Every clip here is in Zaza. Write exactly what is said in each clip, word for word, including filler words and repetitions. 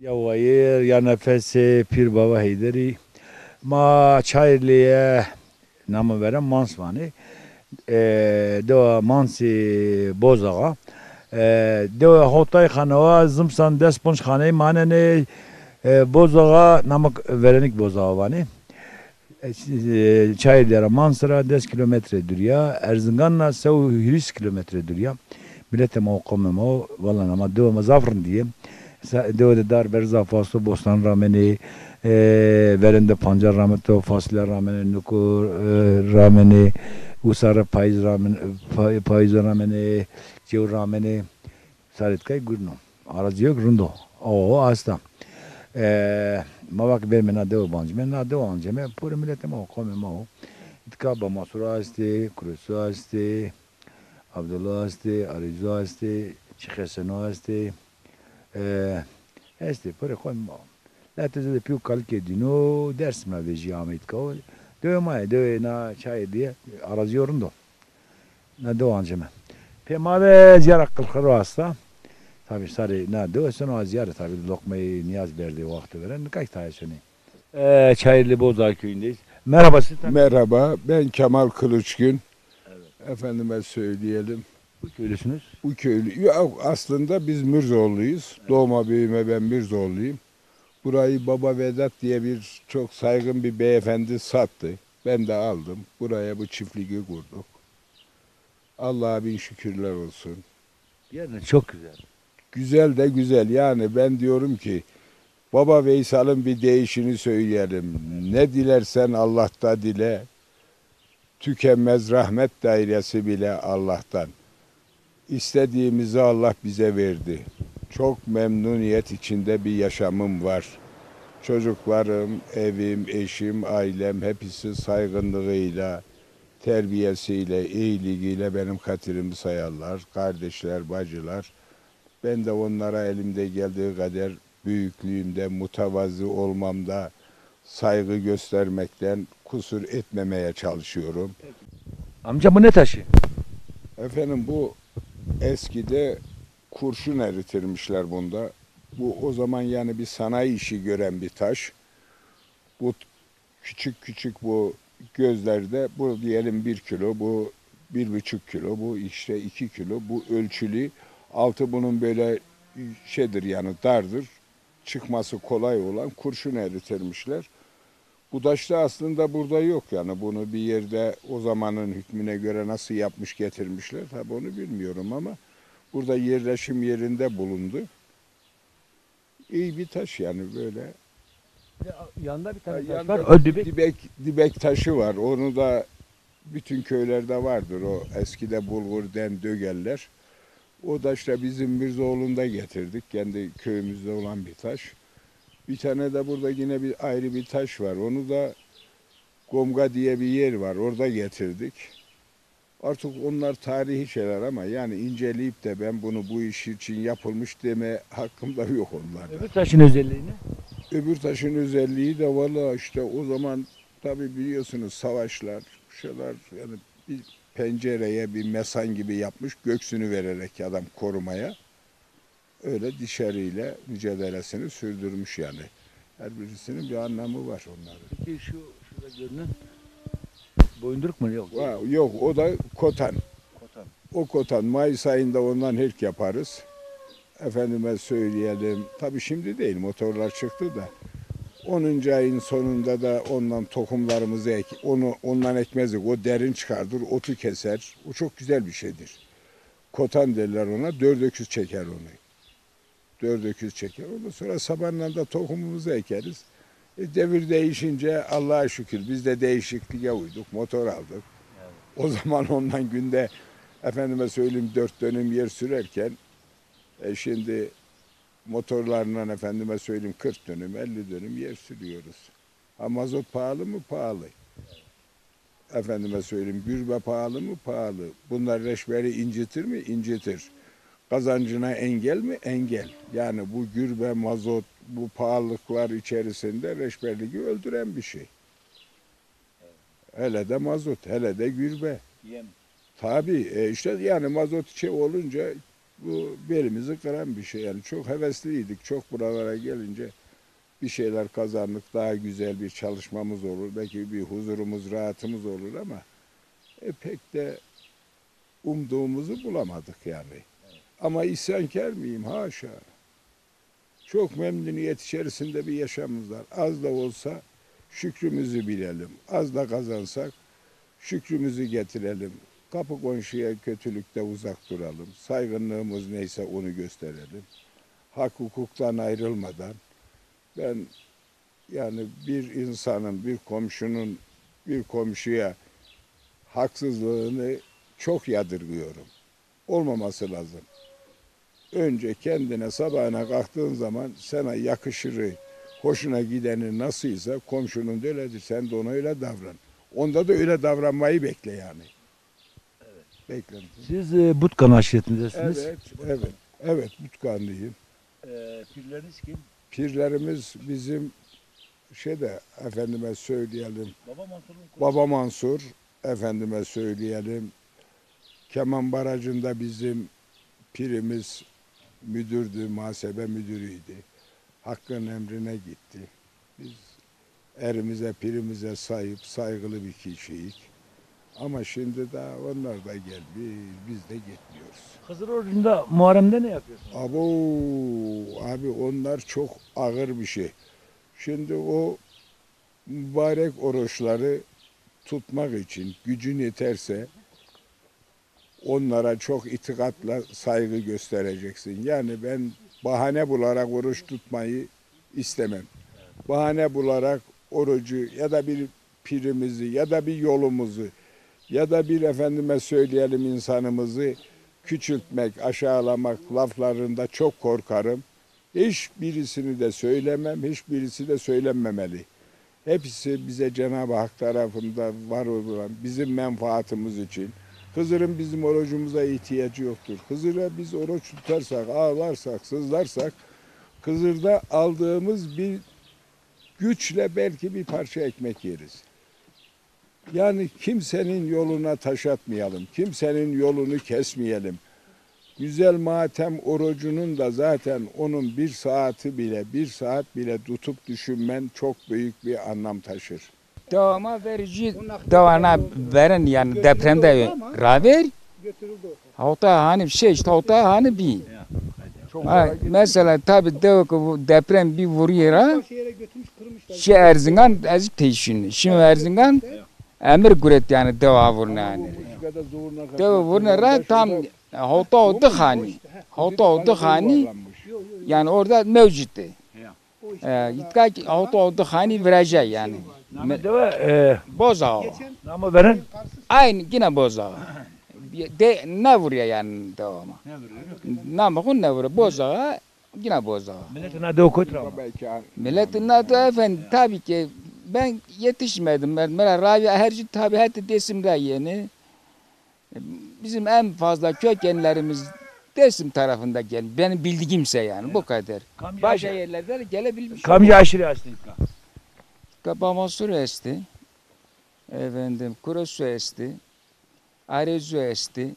Ya wayir, ya nefesê Pîr Baba Heyderî. Ma Çayirlîye, nama veren Mans vanê. E, dewa Mansê Bozaxa. E, dewa hotay xanewa, zimsan des ponc xaneyî manenê. E, Bozaxa, nama verenîk Bozaxa vanê. E, Çayirlîye ra Mansa ra des kîlometre dûrî ya, Erzingan ra se û hîris kîlometre dûrî ya. Miletê ma û qomê ma o, wela nama dewa ma zaf rindî yê. Sa-, dewa de dar ber zaf asto, bostan ramenê, e, verên de pancar rameto, fasulye ramenê, nukur, e, ramenê, usare payîz ramen-, pay-, payîzo ramenê, cew ramenê. Sarê tikay gurno. Arazîyêk rind o. O, o asta. E, ma va ke bêrîme na dewe bancîme, na dewe anceme, pûrê miletê ma o, qomê ma o. Tika Bamasura estê, Kuresu estê, Abdullah estê, Arîzo estê, Çixeseno estê. E, estê, pûrê qomê ma o. Lete zêde pî û kalikê dîno, Dêrsim ra vejîye ameyî tika o. Dewe ma yê, dewe na Çayirlîye, arazîyo rind o. Na dewe anceme. Pê ma de zîyara Qilxiro asta. Tabî sarê na dewe seno a zîyare tabî loqmeyê nîyaz berdê waxto veren. Nika kî tayê sonê. E, Çayırlı Boza köyündeyiz. Merhaba, sizi tanıyalım. Merhaba, ben Kemal Kılıçgün. Evet. Efendime söyleyelim. Bu köylüsünüz? Bu köylü. Yok, aslında biz Mürzoğluyuz. Evet. Doğma büyüme ben Mürzoğluyum. Burayı Baba Vedat diye bir çok saygın bir beyefendi sattı. Ben de aldım. Buraya bu çiftliği kurduk. Allah'a bin şükürler olsun. Gerçekten çok güzel. Güzel de güzel. Yani ben diyorum ki Baba Veysal'ın bir deyişini söyleyelim. Ne dilersen Allah'ta dile, tükenmez rahmet dairesi bile Allah'tan. İstediğimizi Allah bize verdi. Çok memnuniyet içinde bir yaşamım var. Çocuklarım, evim, eşim, ailem hepsi saygınlığıyla, terbiyesiyle, iyiliğiyle benim hatırımı sayarlar. Kardeşler, bacılar. Ben de onlara elimde geldiği kadar büyüklüğümde, mütevazı olmamda saygı göstermekten kusur etmemeye çalışıyorum. Amca, bu ne taşı? Efendim, bu eskide kurşun eritirmişler bunda. Bu o zaman yani bir sanayi işi gören bir taş. Bu küçük küçük bu gözlerde, bu diyelim bir kilo, bu bir buçuk kilo, bu işte iki kilo, bu ölçülü. Altı bunun böyle şeydir yani, dardır. Çıkması kolay olan kurşun eritirmişler. Bu taş da aslında burada yok yani, bunu bir yerde o zamanın hükmüne göre nasıl yapmış getirmişler tabi, onu bilmiyorum ama burada yerleşim yerinde bulundu. İyi bir taş yani böyle. Bir de yanında bir tane taş var. O dibek. Dibek, dibek taşı var. Onu da bütün köylerde vardır. O eskide bulgur den dögerler. O taş da bizim Mirzoğlu'nda getirdik. Kendi köyümüzde olan bir taş. Bir tane de burada yine bir ayrı bir taş var. Onu da Gomga diye bir yer var. Orada getirdik. Artık onlar tarihi şeyler ama yani inceleyip de ben bunu bu iş için yapılmış deme hakkım da yok onlarda. Öbür taşın özelliği ne? Öbür taşın özelliği de valla işte o zaman tabii biliyorsunuz savaşlar, şeyler, yani bir pencereye bir mesan gibi yapmış göksünü vererek adam korumaya. Öyle dışarıyla mücadelesini sürdürmüş yani. Her birisinin bir anlamı var onların. Peki şu şurada görünen boyunduruk mu? Yok. Va-, yok, o da kotan. Kotan. O kotan. Mayıs ayında ondan herk yaparız. Efendime söyleyelim. Tabii şimdi değil, motorlar çıktı da. Onuncu ayın sonunda da ondan tohumlarımızı ek, onu ondan ekmezdik. O derin çıkardır, otu keser. O çok güzel bir şeydir. Kotan derler ona. Dört öküz çeker onu. Dört öküz çeker. Ondan sonra sabanla da tohumumuzu ekeriz. E, devir değişince Allah'a şükür biz de değişikliğe uyduk. Motor aldık. Evet. O zaman ondan günde efendime söyleyeyim dört dönüm yer sürerken e, şimdi motorlarla efendime söyleyeyim kırk dönüm, elli dönüm yer sürüyoruz. Ha, mazot pahalı mı? Pahalı. Efendime söyleyeyim, gürbe pahalı mı? Pahalı. Bunlar reçberi incitir mi? İncitir. Kazancına engel mi? Engel. Yani bu gürbe, mazot, bu pahalılıklar içerisinde reçberliği öldüren bir şey. Hele de mazot, hele de gürbe. Yem. Tabii, e, işte yani mazot şey olunca Bu belimizi kıran bir şey. Yani çok hevesliydik. Çok buralara gelince bir şeyler kazandık. Daha güzel bir çalışmamız olur. Belki bir huzurumuz, rahatımız olur ama e, pek de umduğumuzu bulamadık yani. Ama isyankar mıyım? Haşa. Çok memnuniyet içerisinde bir yaşamımız var. Az da olsa şükrümüzü bilelim. Az da kazansak şükrümüzü getirelim. Kapı komşuya kötülükte uzak duralım. Saygınlığımız neyse onu gösterelim. Hak hukuktan ayrılmadan ben yani bir insanın, bir komşunun, bir komşuya haksızlığını çok yadırgıyorum. Olmaması lazım. Önce kendine sabahına kalktığın zaman sana yakışırı, hoşuna gideni nasılsa komşunun da öyledir. Sen de ona öyle davran. Onda da öyle davranmayı bekle yani. Beklenti. Siz e, Butkan aşiretindesiniz. Evet, evet, evet, Butkanlıyım. E, pirleriniz kim? Pirlerimiz bizim şeyde efendime söyleyelim. Baba Mansur'un Baba Mansur, efendime söyleyelim. Keman Barajı'nda bizim pirimiz müdürdü, muhasebe müdürüydü. Hakkın emrine gitti. Biz erimize, pirimize sayıp saygılı bir kişiyik. Ama şimdi de onlar da gelmiyor, biz de gitmiyoruz. Hızır orucunda, Muharrem'de ne yapıyorsunuz? Abo, abi onlar çok ağır bir şey. Şimdi o mübarek oruçları tutmak için gücün yeterse onlara çok itikatla saygı göstereceksin. Yani ben bahane bularak oruç tutmayı istemem. Bahane bularak orucu ya da bir pirimizi ya da bir yolumuzu ya da bir efendime söyleyelim insanımızı küçültmek, aşağılamak laflarında çok korkarım. Hiçbirisini de söylemem, hiçbirisi de söylenmemeli. Hepsi bize Cenab-ı Hak tarafında var olan bizim menfaatımız için. Hızır'ın bizim orucumuza ihtiyacı yoktur. Hızır'a biz oruç tutarsak, ağlarsak, sızlarsak Hızır'da aldığımız bir güçle belki bir parça ekmek yeriz. Yani kimsenin yoluna taş atmayalım, kimsenin yolunu kesmeyelim. Güzel matem orucunun da zaten onun bir saati bile, bir saat bile tutup düşünmen çok büyük bir anlam taşır. Dewa ma verî jî dewa na verin, yani depremde raver. Hawta hanî şey, işte hawta hanî bî. Ha, mesela tabi dewa ki deprem bî vurîye ra, şi Erzingan ez teyşin. Şimdi Erzingan emir guret yani dewa vurna yani. Dewa vurna ra tam hawta o di hanî. Hawta o di hanî yani orada mevcutti. E, îtka ki hawta o di hanî virajay yani. Name dewa, e, Bozawa. Name verin? Aynı yine Bozawa. De ne vuruyor yani dewa ma. Ne vuruyor? Name xo ne vuruyor. Bozawa. Yine Bozawa. Millet na dewa kot ra? Millet na dewa efendi, tabii ki ben yetişmedim. Ben, ben ravi herci tabii hette Dêsim ra yeni. Bizim en fazla kökenlerimiz Dêsim tarafında gel. Benim bildiğimse yani bu kadar. Başka yerlerde de gelebilmiş. Kamcî aşîret estî? Ka Bamansur estî. Efendim, Kurosu estî. Arezu estî.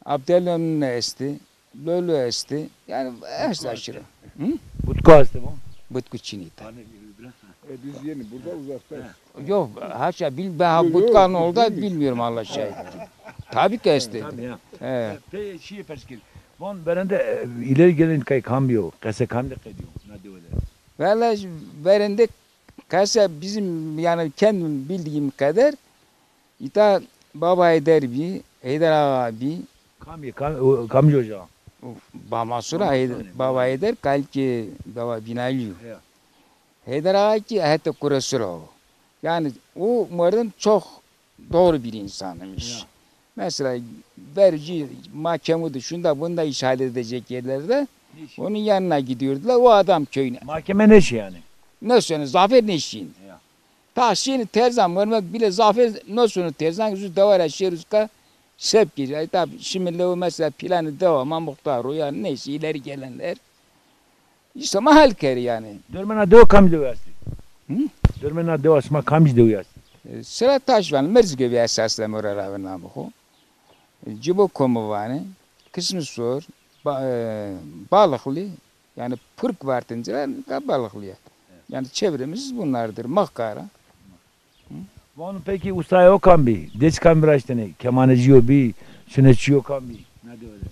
Abdülhamid estî, Lolo estî. Yani hepsi aşırı. Hı? Butku estî bu? Butku çinî ta. E, biz yeni burada uzaktayız. Yok, haşa bil, ben Butkan oldu bilmiyorum Allah şahit. Tabii ki estî. Tabii ya. He. Pe şey pers kir. Von verende e, ileri gelen kay kambiyo, kese kamde kediyo. Ne diyorlar? Vallahi verende kese bizim yani kendim bildiğim kadar Îta Baba Heyder bî, Heyder Axa bî. Kam, kam, o, kamcî ocax? Bamansura Heyder, Baba Heyder, kalkê Baba Bînalî yo. Heyder Axa ki hete Kuresura o. Yani o merdim çok doğru bir insanmış. Mesela verci mahkemede şunda bunda işaret edecek yerlerde onun yanına gidiyordular. O adam köyüne. Mahkeme ne şey yani? Ne söyle, zafer ne şeyin? Ta şînî terzan vermek bile zafêr no sonu terzan zu dewa ra şêr uska sep kî. Ay tab şimdi lew mesela planı dewa ma muhtar o yani neyse ileri gelenler. İşte ma hal keri yani. Dormena dewa kamcî dewa estî? Hı? Dormena dewa sima kamcî dewa estî? E, Sira Taş vanî, Mirzgöbî esas de mora ravi namı xo. E, Cibo komu vanî. Kısmı sor, ba, e, balıklı, yani purk vartınca da balıklı ya. Yani çevremiz bunlardır. Mıhkara. Vano peki ustaya o kam bî? Dêç kam viraştene? Kemanecî yo bî, sunetçî yo kam bî? Na dewe de.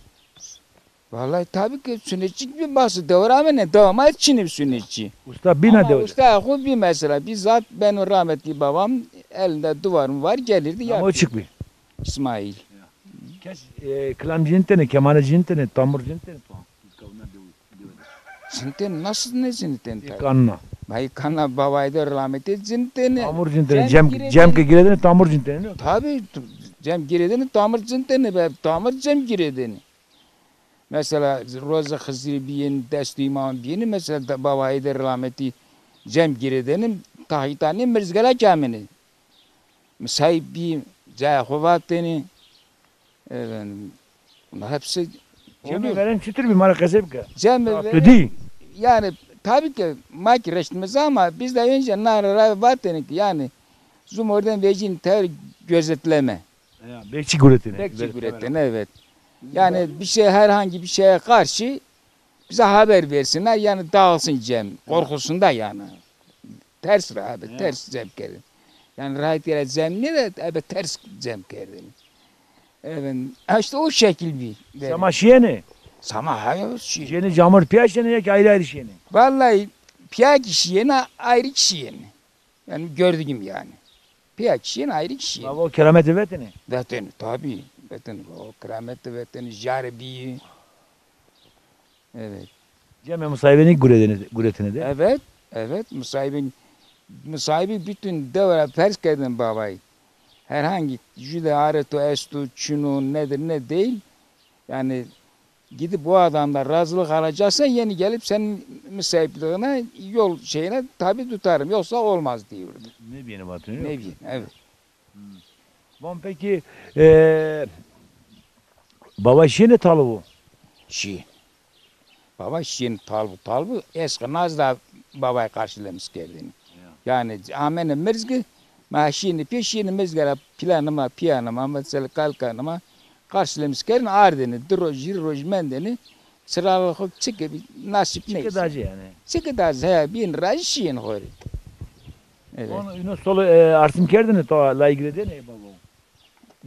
Vallahi tabii ki sünnetçi gibi bazı devre ama ne devam et şimdi sünnetçi. Usta bî na dewe de. Usta xo bir mesela bizzat benim rahmetli babam elinde duvarım var gelirdi. Ama o çik bî. İsmail. Kes e, kilam cinitene, kemane cinitene, tamur cinitene. Cinitene nasıl ne cinitene? Kanna. Bay kanna babay da rahmetli cinitene. Tamur cinitene, cem, cem ke giredene tamur cinitene. Tabii cem giredene tamur cinitene be, tamur cem giredene. Mesela roza Xizirî bîyênî, destû îmamî bîyênî, mesela Baba Heyder rahmetî cem girêdênî, tahîtanî mirzgela kê amênî. Misayîb bî, cayê xo vatênî. Efendim, bunlar hepsi Cemê verên çitur bî, ma ra qesey bike. Cemê verên, yani tabii ki ma ki reştimiz ama biz de önce nara ra vatênî ki yani zu mordem vecîn ter gözetleme. Ya, bekçi guretini. Bekçi guretini, evet. Yani bir şey, herhangi bir şeye karşı bize haber versinler. Yani dağılsın cem. Korkusunda yani. Ters abi, ters cem kerdin. Yani rahat yere cem ne de ebe ters cem kerdin. Evet, işte o şekil bir. Sema şiyeni? Sama hayır şi. Şiyeni camur piya şiyeni ya ki ayrı ayrı şiyeni? Vallahi piya kişi yeni, ayrı kişi yeni. Yani gördüğüm yani. Piya kişi yeni ayrı kişi yeni. Baba o kerameti vetini? Vetini tabii. Vetini. O kerameti vetini. Jari bir. Evet. Cemê musayibeni guretini, guretini de? Evet. Evet. Musayibin, musayibi bütün devre pers kerdin babayı. Herhangi jüde areto esto, çino, nedir ne değil. Yani gidip o adamdan razılık alacaksan yeni gelip senin müsaipliğine, yol şeyine tabi tutarım. Yoksa olmaz diyordu. Ne bileyim hatırlıyor musun? Ne bileyim, evet. Hmm. Van peki e, baba şiyene talıvu? Şi. Baba şiyene talıvu. Talıvu eski naz da babay karşılamış kerdini. Yani amene mirzgi, ma şiyene pê şiyene mirzgara planıma, piyanıma, mesela kalkanıma, karşılamış kerdini ardini, di roj, jir roj mendini, sıralı xo çike bir nasip neyse. Çike dacı yani. Çike dacı, he, bin raj şiyen xori. Evet. Onu ino solo e, arsim kerdini to lay giredeni baba?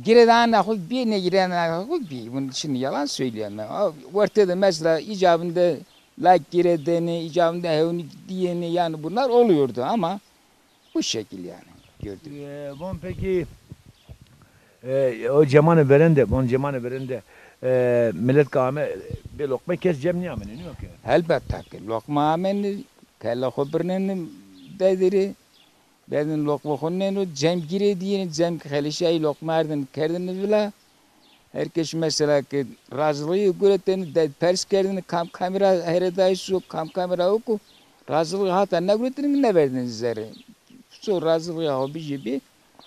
Giredana xo bir ne giredana xo bir. Bunu şimdi yalan söyleyemem. Ortada mesela icabında lay giredeni, icabında hevni diyeni yani bunlar oluyordu ama bu şekil yani gördüm. E, bon peki e, o cemanı verende, bon cemanı verende e, millet kame bir lokma kes cem niye ameni, niye ki? Elbette ki lokma ameni, kelle xo birneni bediri, bedin lokma xo neno, cem gire diyeni, cem ki xelişayı lokma erdin kerdini vila. Herkes mesela ki razılığı gureteni, de pers kerdini, kam kamera heredaysu, kam kamera oku, razılığı hatta ne gureteni ne verdin zerre. So razılığı ya o bir bir.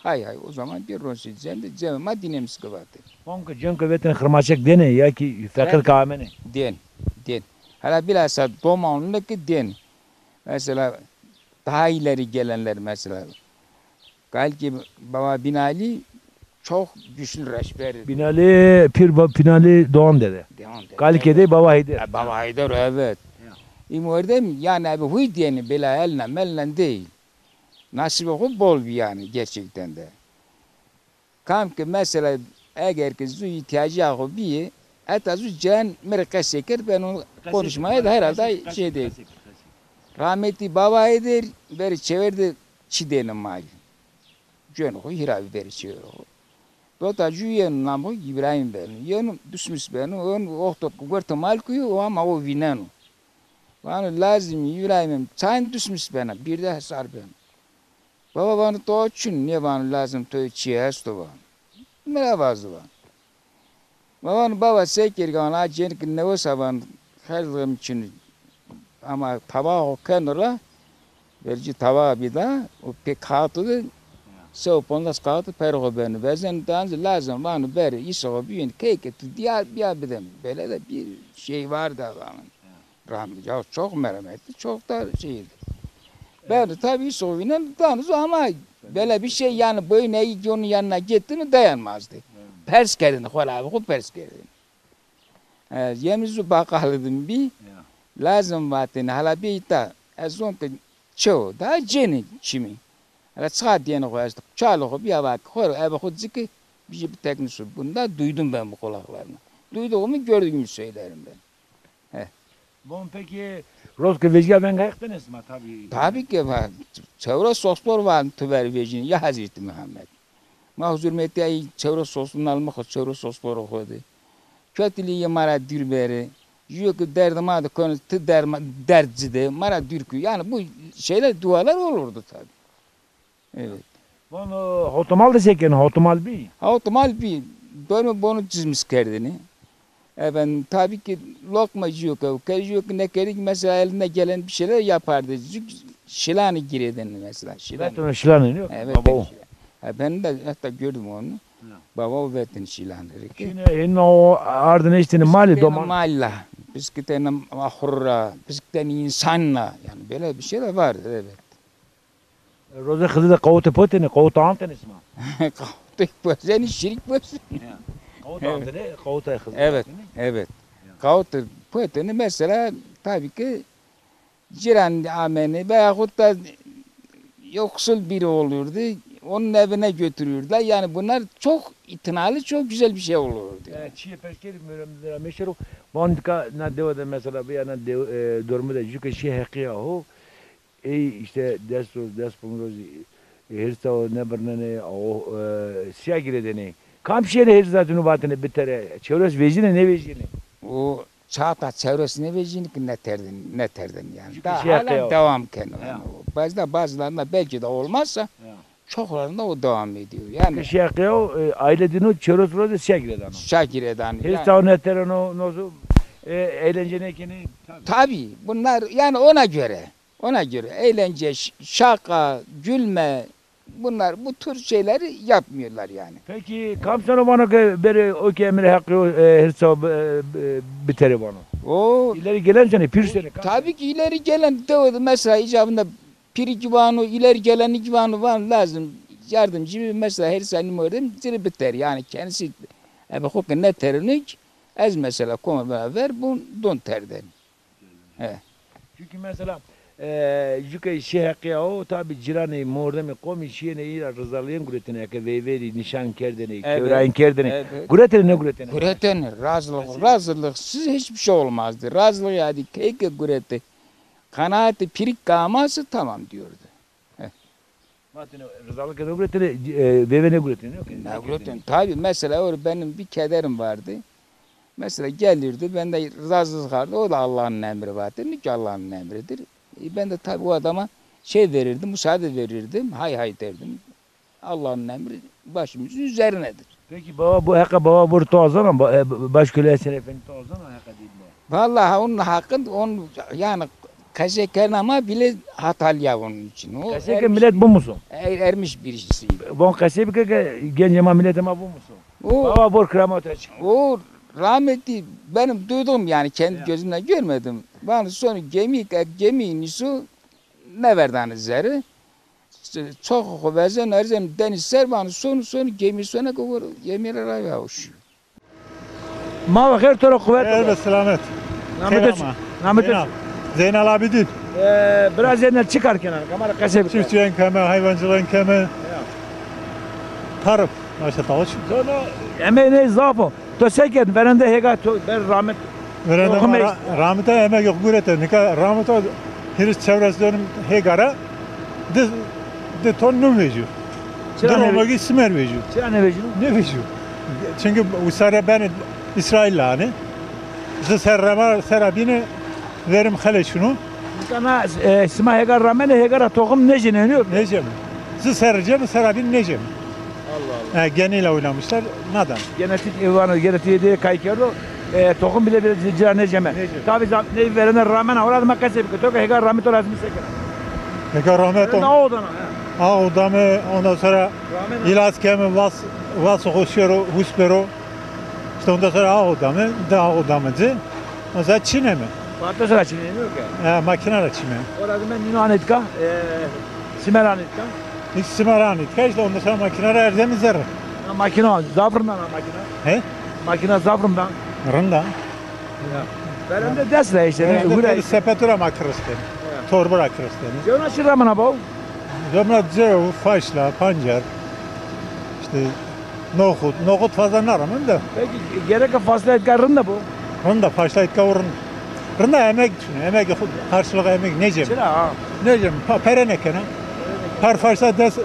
Hay hay, o zaman bir ronsi cem de cem ma dinemiz kıvatı. Onka cem kıvetin xırmaçek dene ya ki fakir kamene. Den, den. Hala bilhassa domanlı ki den. Mesela daha ileri gelenler mesela. Belki Baba Binali çok güçlü reşberdi. Binali, Pir Binali Doğan dede. Doğan dede. Kalkede Baba Heyder. Ha, Baba Heyder, evet. İmordem yani abi huy diyeni bela elnen melnen değil. Nasip oku bol bir yani gerçekten de. Kam ki mesela eger ki zu ihtiyacı xo bîyê, heta zu cen mi rê qesey kerd, ben onu konuşmaya da herhalde şey değil. Rahmetli baba eder, beri çevirdi çi dêne mal. Cen xo hira beri çevir xo. Dota ju yenu nam xo İbrahim benu. Yenu Dusmis benu, yenu oxto guerto mal kuyu, o ama o vinenu. Vanu lazim İbrahim'im çayn Dusmis bena, bir de hesar bena. Baba vano to çin, nê vano lazim to çi esto vano. Mi ra vazo vano. Ma vano baba se kerî vano a cênî ki newesa vano xerzim çin ama tabaxo keno ra verci tabax bî da o pê kağıt de se û pondas kağıt perê xo beno. Vezen dan lazim vano beri îsê xo biyên key ke tu diya biya bidem. Böyle de bir şey var da vano. Rahmetli. Ya çok merhametli, çok da şeydi. Ben de tabii sovinen danız ama böyle bir şey yani boyun eğik onun yanına gitti mi dayanmazdı. Pers kerdin, xol abi xo pers kerdin. E, yemî zu baqalî dim bî. Ya. Lazim vatêne, hala bî îta. Ez zon ke çew, daha cênê çimî. Hala çiqa dêne xo esto. Çalê xo bîya vat ke, xo rê ebe xo ci ke, bijî biteknî su. Bunu da duydum ben bu kulaklarımla. Duyduğumu gördüğümü söylerim ben. He. Bon, peki, roz ke vejîya veng Heq tenê sima, tabi. Tabi ki va, çewres sospor va tu ver vejînî, ya Hazreti Muhammed. Ma huzurmetîya î çewres sospor alma xo, çewres sospor xo de. Kötülüğü yê ma ra dûr beri. Jûyo ki derdê ma de kono, ti derma, derd ci de, ma ra dûr kû. Yani bu şeyler, dualar olurdu tabi. Evet. Vano, hawtomal de se kenê, hawtomal bî? Hawtomal bî. Dormê bonu cizmis kerdêne. Efendim, tabii ki lokma jûyo ke, ke jûyo ke ne kerdî ki mesela eline gelen bir şeyler yapardı. Şilanî girêdêne mesela, şilanî. Vetêne şilanî, yok? Evet, baba o. Şilanî. Ha, ben de hatta gördüm onu. Ya. Baba o vetêne şilanî rê ke. Şimdi, e, no ardın eştini mali doman. Malla, biskitene ahurra, biskitene insanla, yani böyle bir şey de vardı, evet. Rozê Xizirî de qawite potêne, qawite antêne sima? Qawite pozenî, şirîk pozenî. Ya. Qawite antêne, qawite Xizirî. Evet, evet. Ya. Qawite potêne mesela, tabii ki ciran amenê veyahut da yoksul biri olurdu, onun evine götürürdüler. Yani bunlar çok itinalı, çok güzel bir şey olurdu. E, çiyê pers kerî, meşero, van dika na dewe de mesela, bi ya na dew-, e, dormî de jû ke şî heqîya ho, ey işte des roz, des ponc roz, e, hêrsa o nêbirnenê, o, e, sîya girêdêne. Kam şîyêne hêrsa dînû vatêne bitere, çewres vejîne, nêvejîne? O çata çewres nêvejîne ki nêterdêne, nêterdêne yani. Daha hala devam keno yani. Ya. Bazı, bazılarında belki de olmazsa, ya, çoklarında o devam ediyor. Yani. Şîya qeyo, e, aile dînû çewres roz de sîya girêdano. Sîya girêdano. Hêrsa o nêtereno, no zu, e, eğlence nêkenê. Tabii. Tabii, bunlar yani ona göre. Ona göre eğlence, ş-, şaka, gülme, bunlar, bu tür şeyleri yapmıyorlar yani. Peki, kam seno vano ke berê o ke emir hakkı, e, hêrsa, e, e, bitere vano? O ileri gelen sene, pir sene, kam sene? Tabii ki ileri gelen de, mesela icabında piri ki vano, ileri geleni ki vano, vano lazım yardımcı bir mesela hêrsa nîmordem ciri biter. Yani kendisi ebe xo ke nêtereno ki, ez mesela koma beraber bu don terden. He. Çünkü mesela, e, jû ke şî heqîya o, tabi ciranê, mordemê, qomî şîyêne î ra rizalîyen guretêne, eke veyverî nîşan kerdêne, evet, kewrayîn kerdêne. Evet. Guretêne, nêguretêne? Guretêne, razılık, razılıksız hiçbir şey olmazdı. Razılık yani key ke gurete, qenaatê pîrik ke amase tamam diyordu. He. Vatêne, rizalık nêguretêne, e, veyve nêguretêne, yok? Nêguretêne. Tabii, mesela öyle benim bir kederim vardı. Mesela gelirdi, ben de razı çıkardı. O da Allah'ın emri vardır. Ne ki Allah'ın emridir. E, ben de tabii o adama şey verirdim, müsaade verirdim. Hay hay derdim. Allah'ın emri başımızın üzerinedir. Peki baba, bu heqa baba vur to azana, ba-, e, başköleye şerefini to azana heqa değil mi? Vallahi onun hakkında, onun yani qesey kerdene ma bile hatalı ya onun için. O qesey ke millet bu musun? Er-, ermiş birisi. Bon qesey bike ke gencê ma, milletê ma bu musun? O, baba vur keramet açık. O rahmetli, benim duyduğum yani, kendi gözümle görmedim. Vano sonu gemi, e, gemi nisu nêverdanê zerre. Çoxê xo vezeno erzeno denî ser, vano sonu, sonu, gemî sona ke voro, gemî ra rayo, şîyo. Ma ve xêr, to ra quwet. Xêr ve selamet. Namê to çi? Namê to çi? Zeynal. Zeynal Abidin. E, bira Zeynal, çi kar kena? Kamera qesey bike. Çiftçîyen keme, hayvancîlîyen keme. Ya. Tarım. Maşallah. Zono, emey ney zaf o. To se kerd, verende hêga to ber rahmet. Verende ma ra-, rahmeta emegê xo gurete, nika rahmeta hîris çewres dönüm hêga ra di, di ton nûn vejîyo. Di romogî simer vejîyo. Çira nêvejîno? Nêvejîyo. Çünkü usare benê İsrail la anê. Di ser rema sera bîne verim xele şunu. Nika na, e, sima hêga ramenê, hêga ra toxum nêcênê, nîyo? Nêcême. Di ser cême, sera bîne nêcême. Allah Allah. E, gene ile oynamışlar, nadan. Genetik, e, vano, genetiğe de kay kerdo. E, toxum bile bile ci-, cira nêceme. Nêceme. Tabi zam-, ney verene ramena, ora ma qesey bike. To ke hêga rame to lazim se kena? Hêga rame to. Verene ağ dana, he. Ağ dame, ondan sonra ilaç keme, vas, vas hoşero, hus bero. İşte ondan sonra ağ dame, de ağ dame ci. Mesela çineme. Patates ra çinenî, yok ya. E, makine ra çineme. Ora de ben nîno anê tika, e, simer anê tika. Hiç simer anê tika, işte ondan sonra makine ra erzeme zerre. Ha, makine, zaf rind a makine. He? Makine zaf rind a. Rind a. Verende dest ra işte. Verende gure. Sepetu ra ma kiristêne. Torbu ra kiristêne. Cewna çi ramena baw? Ramena cew, faşla, pancar. İşte noxut. Noxut fazla naramen de. Peki gereke faslîya itka rind a bo? Rind a, faşla itka rind. Rind a, emek düşüne. Emek, karşılık emek ne cem. Çira ha? Ne cem? Pa, pere nêkena. Her faşla des,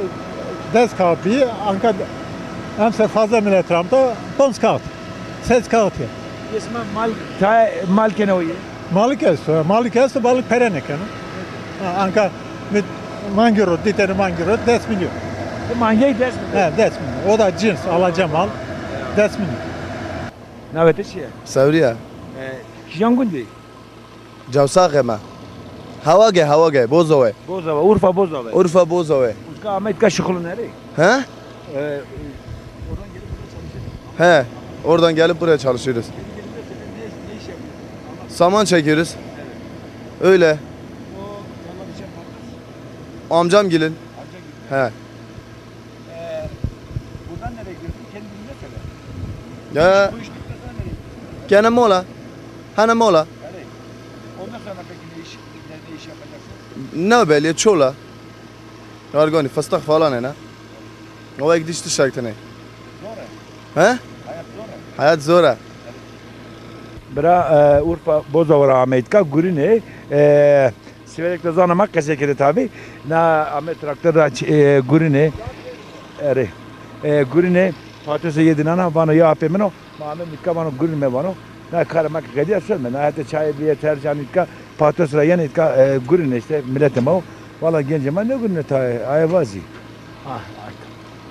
des kağıt bi, anka emser fazla millet ramta, ponc kağıt. Ses kağıt ya. Esma mal, ta mal kene o ye. Malik esto, malik esto, balık pere nêkeno. Ha, anka mi mangiro, diteni mangiro, des milyon. E, mangey des milyon. He, des milyon. O da cins, alaca mal. Des milyon. Navê to çi ye? Sewrî ya. E, kîjan gundî? Cewsaxê ma. Hawage, Hawage, Bozowe. Bozowe, Urfa Bozowe. Urfa Bozowe. Uska ameyî ka şixulun erê? He? E, oradan gelip buraya çalışıyoruz. He, oradan gelip buraya çalışıyoruz. Saman çekiyoruz. Öyle. Amcam gelin. He. Ee, buradan nereye gidiyorsun? Kendi bilmese de. Ya. Bu iş bitmese nereye gidiyorsun? Gene mola. Hani mola? Yani, ondan sonra peki ne iş, ne, ne iş yapacaksın? Ne belli, çola. Argoni, fıstık falan ne? O ek dişti şaktine. Zor e. He? Hayat zor e. Hayat zor e. Bira, e, Urfa Bozowa ra ameyî ka gurînê, e, Sîverek de zana ma qesey kerê tabî. Na ame traktor ra ç-, e, gurînê. Erê. E, gurînê, patosa yê dînana, vano ya apê min o. Ma ame mîtka vano gurînê me vano. Na karê ma ke qedîya seme. Na hetê çayê bîye tercan îtka, patos ra yenê îtka, e, gurînê îşte miletê ma o. Valla gencê ma nêgurînê tayê, aye vazî. Ah, artık.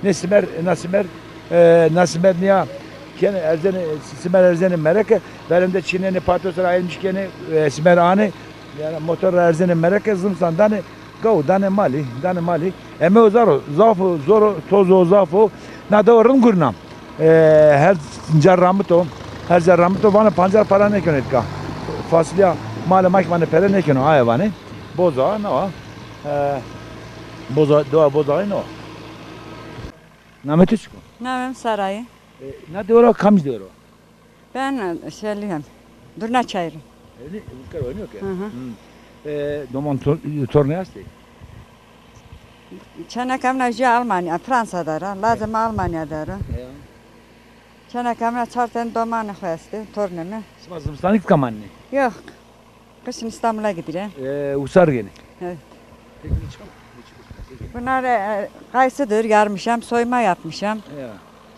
Ne simer, na simer, e, na simer nîya kenê erzenê, simer erzenê mereke, verende çînenê, patos ra elmiş kenê, e, simer anê, yanî motor ra erzenê mereke, zimstan danê, gaw danê malî, danê malî. Eme o zaro, zaf o, zor o, toz o, zaf o. Na dewa rind gurîna. E, her ca ramito, her ca ramito, vana pancar para nêkeno îtka. Fasulya, malê ma kî vanê pere nêkeno, aye vanê. Boza, na wa. E, Boza, dewa Boza no. Namê to çik o? Namê mi Serayî. E, na dewa ra kamcî dewa ra? Ben, e, şeyliyim. Durna Çayırı. Öyle, Ulker oynuyor ki. Hı hı. Hı. E, doman to-, tornê estê? Çeneka mina jû Almanya, Fransa der a. Lazê ma Almanya der a. Ya. Çeneka mina çar tane domanê xo estê, tornê mi. Sima zimistanî îtka manenê? Yok. Kışın İstanbul'a giderim. E, usar gene. Evet. Peki ne çıkar? Ne çıkar? Bunlar, e, kayısıdır, yarmışam, soyma yapmışam. Ya.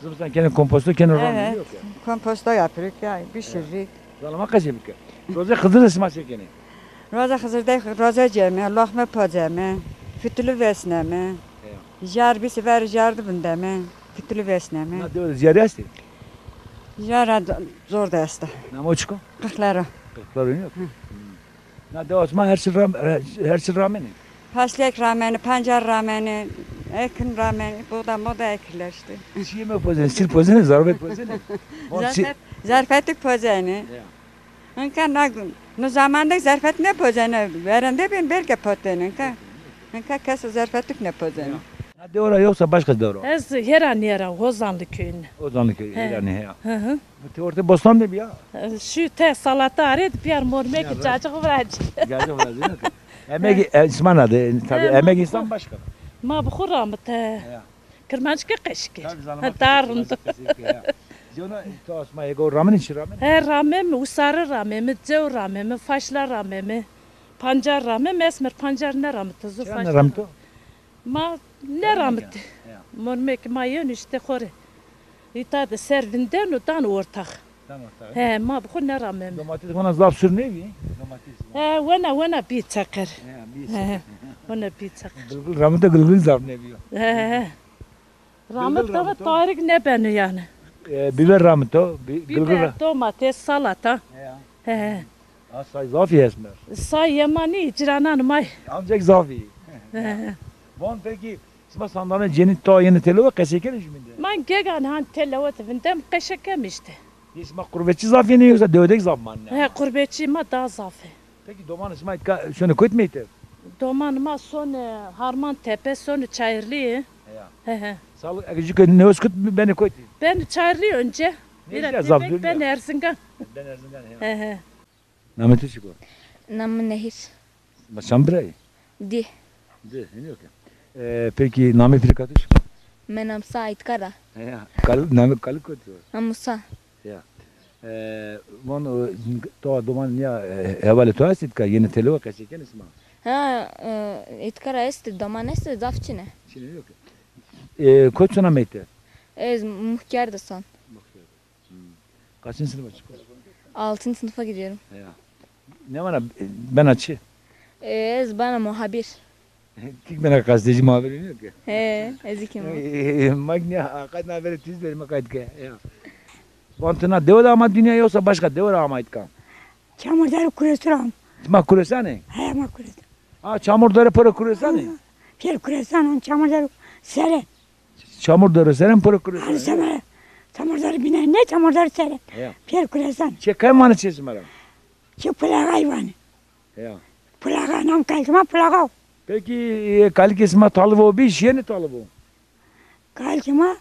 Zimstan kenê komposto, kenê ram. Evet. Yok ya. Komposto yapırık ya, pişirrik. Zalama kaç yapık ya? Roze Xizir sima se kenê? Roze Xizir de roze ceme, lokme poceme, fitili vesneme. Ya. Jar bisi ver jar de bindeme, fitili vesneme. Na dewa de ziyarî estê? Jara zor de esta. Namo çik o? Qirxlero. Qirxlero yok. Hı. Na dewa sima her çi ram-, her çi ramenê? Paslek ramenê, pancar ramenê, ekin ramenê, buğda moda ekirler işte. Çiyê me pozenê, çil pozenê, zarfet pozenê. Zarfet, zarfetik pozenê. Ya. Hinka na, no zaman de zarfet nêpozenê, verende bin belke potêne hinka. Hinka kes zarfetik nêpozenê. Ya. Na dewa ra yoksa başka dewa ra? Ez hera nêra, Hozanlı köyüne. Hozanlı köyü, he. Hera nê, ya. Hı hı. Ti ortê bostan de bîya? Şu te salata arê, biyar mormek cacık virac. Cacık virac, ne? Emegî, e, sima na de, tabi, he, emegî insan başka. Ma bi xo ramite. Ya. Kirmanckî qeşik ê. Tabi, zanima ha, daha rind. Zona to asma ego ramin çi ramin? He, ramim, usarî ramim, cew ramim, faşla ramim, pancar ramim, esmer pancar nêramit, zu faşla. Çira nêramit o? Ma nêramit. Ya. Mormek ma yeno işte xo rê. Îta de ser vindeno dan ortax. Dan ortax. He, ma bi xo nêramim. Domates vana zaf sur nêbî? Domates. He, wena, wena bî çeqer. He, bî çeqer. He, wena bî çeqer. Gilgil ramito, gilgil zaf nêbîyo. He, he. Ramito, tarik nêbeno yanî. E, biber ramito, bi-, gilgil ra-. Biber, domates, salata. Ya. He, he. Ha, say zafî esmer. Say yemanî cîranan may. Ancak zafî. He, he. Van peki, sima sandanê cenî ta yenê têlewe qesey kenê jumîn de? Ma gegan han têlewe de vindem qeşe kem işte. Yê sima qurbetçî zaf yenê yoksa dewe de zaf manenê? He, qurbetçî ma daha zaf ê. Peki domanê sima îtka şonê kotî meytev? Domanê ma sonê Harmantepe, sonê Çayırlıyê. Ya. He, he. Sağlık, eke jû ke newes kut benê kotî? Benê Çayırlıyê önce. Bira, zaf dûr ben ya. Erzingan. Ben Erzingan, ya. He, he. Namê to çik o? Namê mi Nehir. Ma çand bira yî? Di. Di, hînî yo ke. E, peki namê pîrika to çik o? Mi nam Saîd Kara. Ya, kal-, namê kalik kotî yo? Ha, Musa. Ya. E, von, e, to doman ya, e, hevalê to estî îtka, yenê têlewe qesey kenê sima? Ha, e, îtka ra estî, doman estî, zaf çin ê. Çin ê, yo ke. E, kotî son ameyî ti? Ez Muhkerdî son. Muhkerdî. Hmm. Kaçıncı sınıfa çıkıyorsun? Altıncı sınıfa gidiyorum. Ya. Ne vana, e, bena çi? E, ez bena muhabir. Kî bena gazeteci, muhabir oniyo ki? He, ez kî. E, e, e, mak ne, a, qayt na verê tîz verî, ma qayt ke. Ya. Van ti na dewe de ama dinya yoksa başka dewe de ama îtka? Çamurder Kuresu ra am. Ma Kuresan ê? He, ma Kuresan. A, Çamurder pêro Kuresan ê? Ha, pêr Kuresan, on Çamurder sere. Çamurder seren pêro Kuresan ê? Her sere Çamurder bîne, ne Çamurder sere. Ya. Pêr Kuresan. Çê kay vanê çê sima ra? Çê Pulaxay vanê. Ya. Pulaxa, nam kalikê ma Pulaxa o. Peki, e, kalikê sima Talib o bî, şîyêne Talib o? Kalikê ma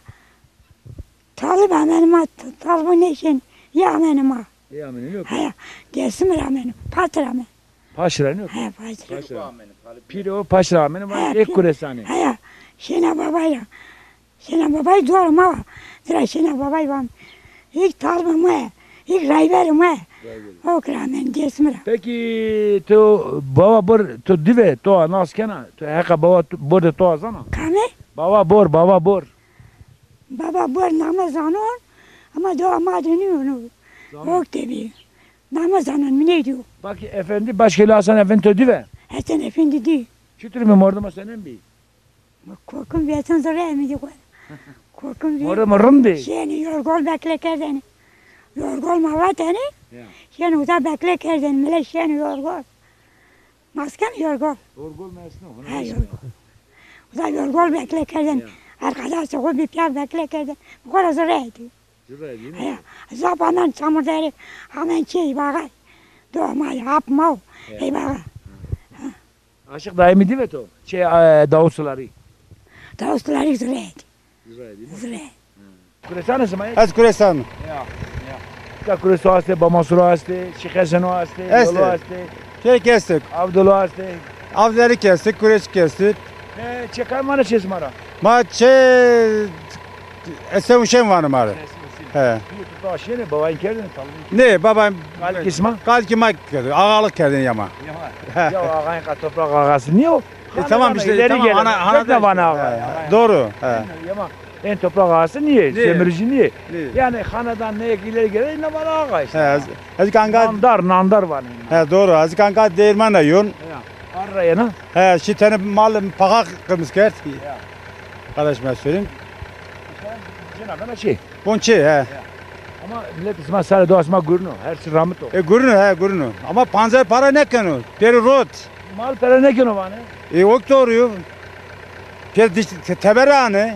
Talib amenê ma, T-, Talib o nêşên, yê amenê ma. Yê amenê, yok. Heya, Dêsim ra amenê, Paş ra amenê. Paş ra, yok. Heya, Paş ra. Paş ra. Pîrê o Paş ra amenê, ma ê Kuresan ê. Heya, şêna babay ra. Şêna babay dor ma wa. Zira şêna babay van. Hîk talbê ma, hîk rayberê ma. Rayberê. O kira men Dêsim ra. Peki to Bava Bor, to dive, to nas kena? To heqa Bava Bor de to zana? Kame? Bava Bor, Bava Bor. Bava Bor name zanon, ama dewa ma de nîyo no. Zanon. Ok de bî. Name zanon, mi nêdîyo. Bak efendi, Başkeli Hasan Efendi to dive? Hasan Efendi dî. Çitur mi, mordemo senen bî? Ma korkum bî, eten zerrê mi dî xo. Korkum bî. Mordemo rind bî? Şênî yorgol bekle kerdêne. Yorgol ma vatêne. Ya. Şênî uza bekle kerdêne, mile şênî yorgol. Masken yorgol. Yorgol mesno, ha, yorgol. Uza yorgol bekle kerdêne. Ya. Arkadaşê xo bî pîya bekle kerdêne. Xo ra zerrê dî. Zerrê dî, ne? Ya. Zaf amen Çamurderî, amen çê Îbaxay. Do ma, ap ma o, ya. Îbaxa. Ha. Aşık Daimi dive to? Çê, e, Davut Sularî. Davut Sularî zireydi. Zireydi, ne? Zireydi. Ha. Kuresan ê sima? Ez Kuresan. Ya, ya. Ya Kureso estê, Bamasuro estê, Şîxeseno estê, Estê. Yolo estê. Çê kestik. Avdolo estê. Avderî kestik, Kureş kestik. E, çê kay vanê çê sima ra? Ma çê Esen Huşên vanê ma rê. He. Bîyo to to şênê, babayîn kerdêne, talibîn kerdêne? Nê, babayîn. Kalikê sima? Kalikê ma kerdo, ağalık kerdêne ya ma. Ya ma. He. Ya ağayîn qa toprağ ağası nîyo? E, tamam işte, tamam, ana, ana da işte. He, doğru. He. Ya ma. En toprağ ağası nîyê, sömürücü nîyê. Nîyê. Yani hanedan ne ileri gelir, ne var ağa işte. He, ez, ez kanka. Nandar, nandar vanê. He, doğru. Ez kanka değirmen de yun. Ya. Arra yena. He, şî tenê mal paxa qirmiz kerd. Ya. Kardeşime söyleyeyim. Cina bena çi? Bonçê, he. Ya. Ama millet sima sarê do sima gurno, her çi ramit o. E, gurno, he, gurno. Ama panzer para nêkeno, pêro rot. Mal para nêkeno vanê. E, ok doğru yo. Pêr diş, te-, teber ra anê.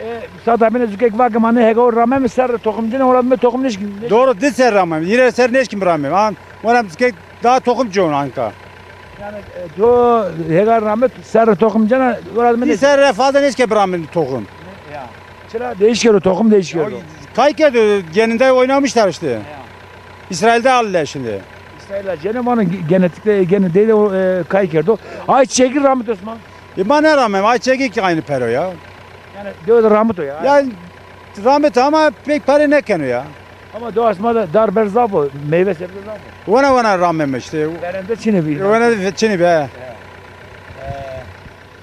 E, sada bine zukek vake ma nê hega o rame mi serre toxum cine, ora dime toxum nêşkîn. Doğru, di serre rame. Yine serre nêşkîn rame. An, ora zukek daha toxum con anka. Yani, e, to hega rame serre toxum cena, ora dime. Di serre fazla nêşkîn rame toxum. Ya. Çira değiş kerdo, toxum değiş kerdo. Kay kerdo, geninde oynamışlar işte. Ya. İsrail'de aldılar şimdi. İsrail'de gene vanê ge-, genetikte gene de, de, e, kay kerdo. Ayçiçeği ramit o sima? E, ma nêramem, ayçiçeği ki aynı pero ya. Yani dewe de ramit o ya. Yani ramit ama pek pare nêkeno ya. Ama dewa sima de dar ber zaf o, meyve sebze zaf o. Wena wena ramem işte. Berende çinê bî. Wena çinê bî, he. Ya. E,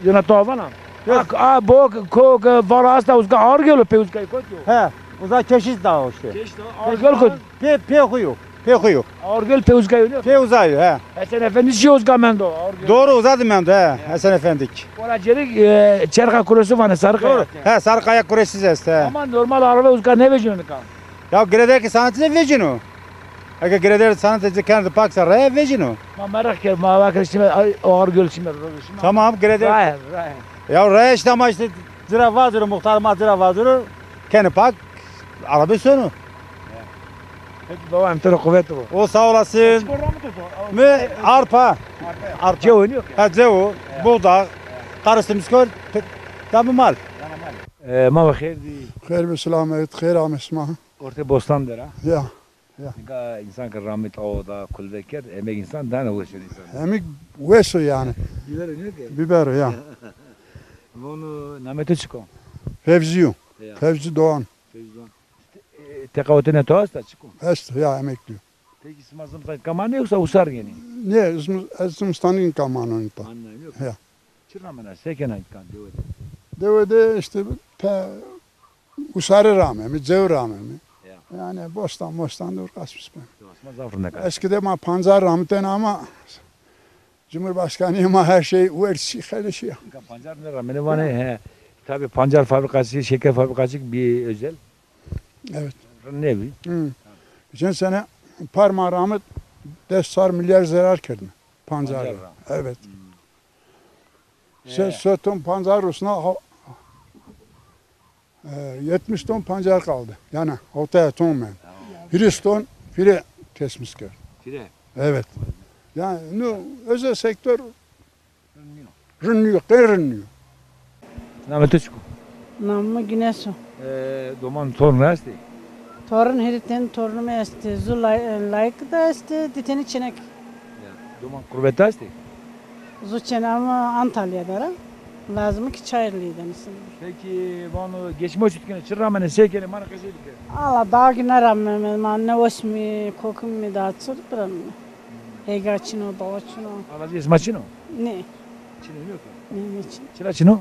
Yona to vana? Yok. A, a, bo, ko, ko, vara asta uzka Ağırgöl o, pê uzkayî kot yo? He, uza Keşiş Dağı işte. Keşiş Dağı, Ağırgöl kot? Pê, pê xu yo, pê xu yo. Ağırgöl pê uzkayî yo, ne? Pê uza yo, he. Hesen Efendi şî uzka mendo, Ağırgöl. Doğru, uza de mendo, he, Hesen Efendi. Ora cêrik, e, Çerxa Kuresi vanê, Sarıkaya. Doğru, he, Sarıkaya Kuresi est, he. Ama normal araba uzka nêvecîno nika. Ya greder ki sanatı da vecino. Eke greder sanatı da kendi paksa raya vecino. Ma meraq kerd, ma vakir şime, ay, Ağırgöl şime, şime. Tamam, greder. Raya, raya. Ya raya işte ama işte cira vaziro, muhtar ma cira vaziro, kendi pak, araba sonu. Peki baba, em to rê quwet bo. O sağ olasın. Çiko ramit o to? Mi arpa. Arpa. Arpa. Cewo nîyo ki? Ha, cewo, buğday, karıştırmış kör, pe-, tamam mal. Tamam mal. E, ma ve xêr dî. Xêr bi selamet, xêr amê sima. Ortê bostan der a. Ya, ya. Nika însan ke ramit awa da, kulve kerd, emek însan dane weş o însan. Emek weş o yanî. Bibero nîyo ke? Bibero ya. Vano namê to çik o? Fevzi yo. Ya. Fevzi Doğan. Fevzi Doğan. E, teqawutêne to esta, çik o? Esto ya, emeklî yo. Peki sima zimistan kam anê yoksa usar yenê? Nê, zim-, ez zimistanî kam anon îta. Anlayın yok. Ya. Çi ramena, se kena îta dewe de? Dewe de îşte pe usarî rameme, cew rameme. Ya. Yanî bostan mostan de urqasmiş ben. Yo, asma zaf rindek a. Eskide ma pancar ramitên ama Cumhurbaşkanı ma her şey werşî, xelişî ya. Nika pancar ne ramene vanê, he. Tabii pancar fabrikası, şeker fabrikası bir özel. Evet. Nevi. Hı. Geçen sene par ma ramit des çar milyar zerar kerdin. Pancar. Pancar ram. Evet. Hı. Se, e, se ton pancar usna ha-, e, yetmiş ton pancar kaldı. Yani ortaya ton men. Tamam. Hîris ton fire kesmiş kerd. Fire. Evet. Yani nu özel sektör Rind nîyo. Rind nîyo, qey rind nîyo. Namê to çik o? Namê mi Güneş o. E, doman torn estê? Torn hîrê tenî tornê mi estê. Zu lay-, layik de estê, di tenî çênek. Ya, doman qurbet estê? Zu çêna mi Antalya der a. Lazim ki Çayırlı'yı denesin. Peki, vano geçmiş olsun kene, çi ramenê, se kenê, ma ra qesey bike. Ala daha ki ne rameme, ma ne osmî, kokimî daha çi birameme. Hêga çin o, dawa çin o. Arazîyê sima çin o? Nê. Çin o, yok. Nê, nê çin. Çira çin o?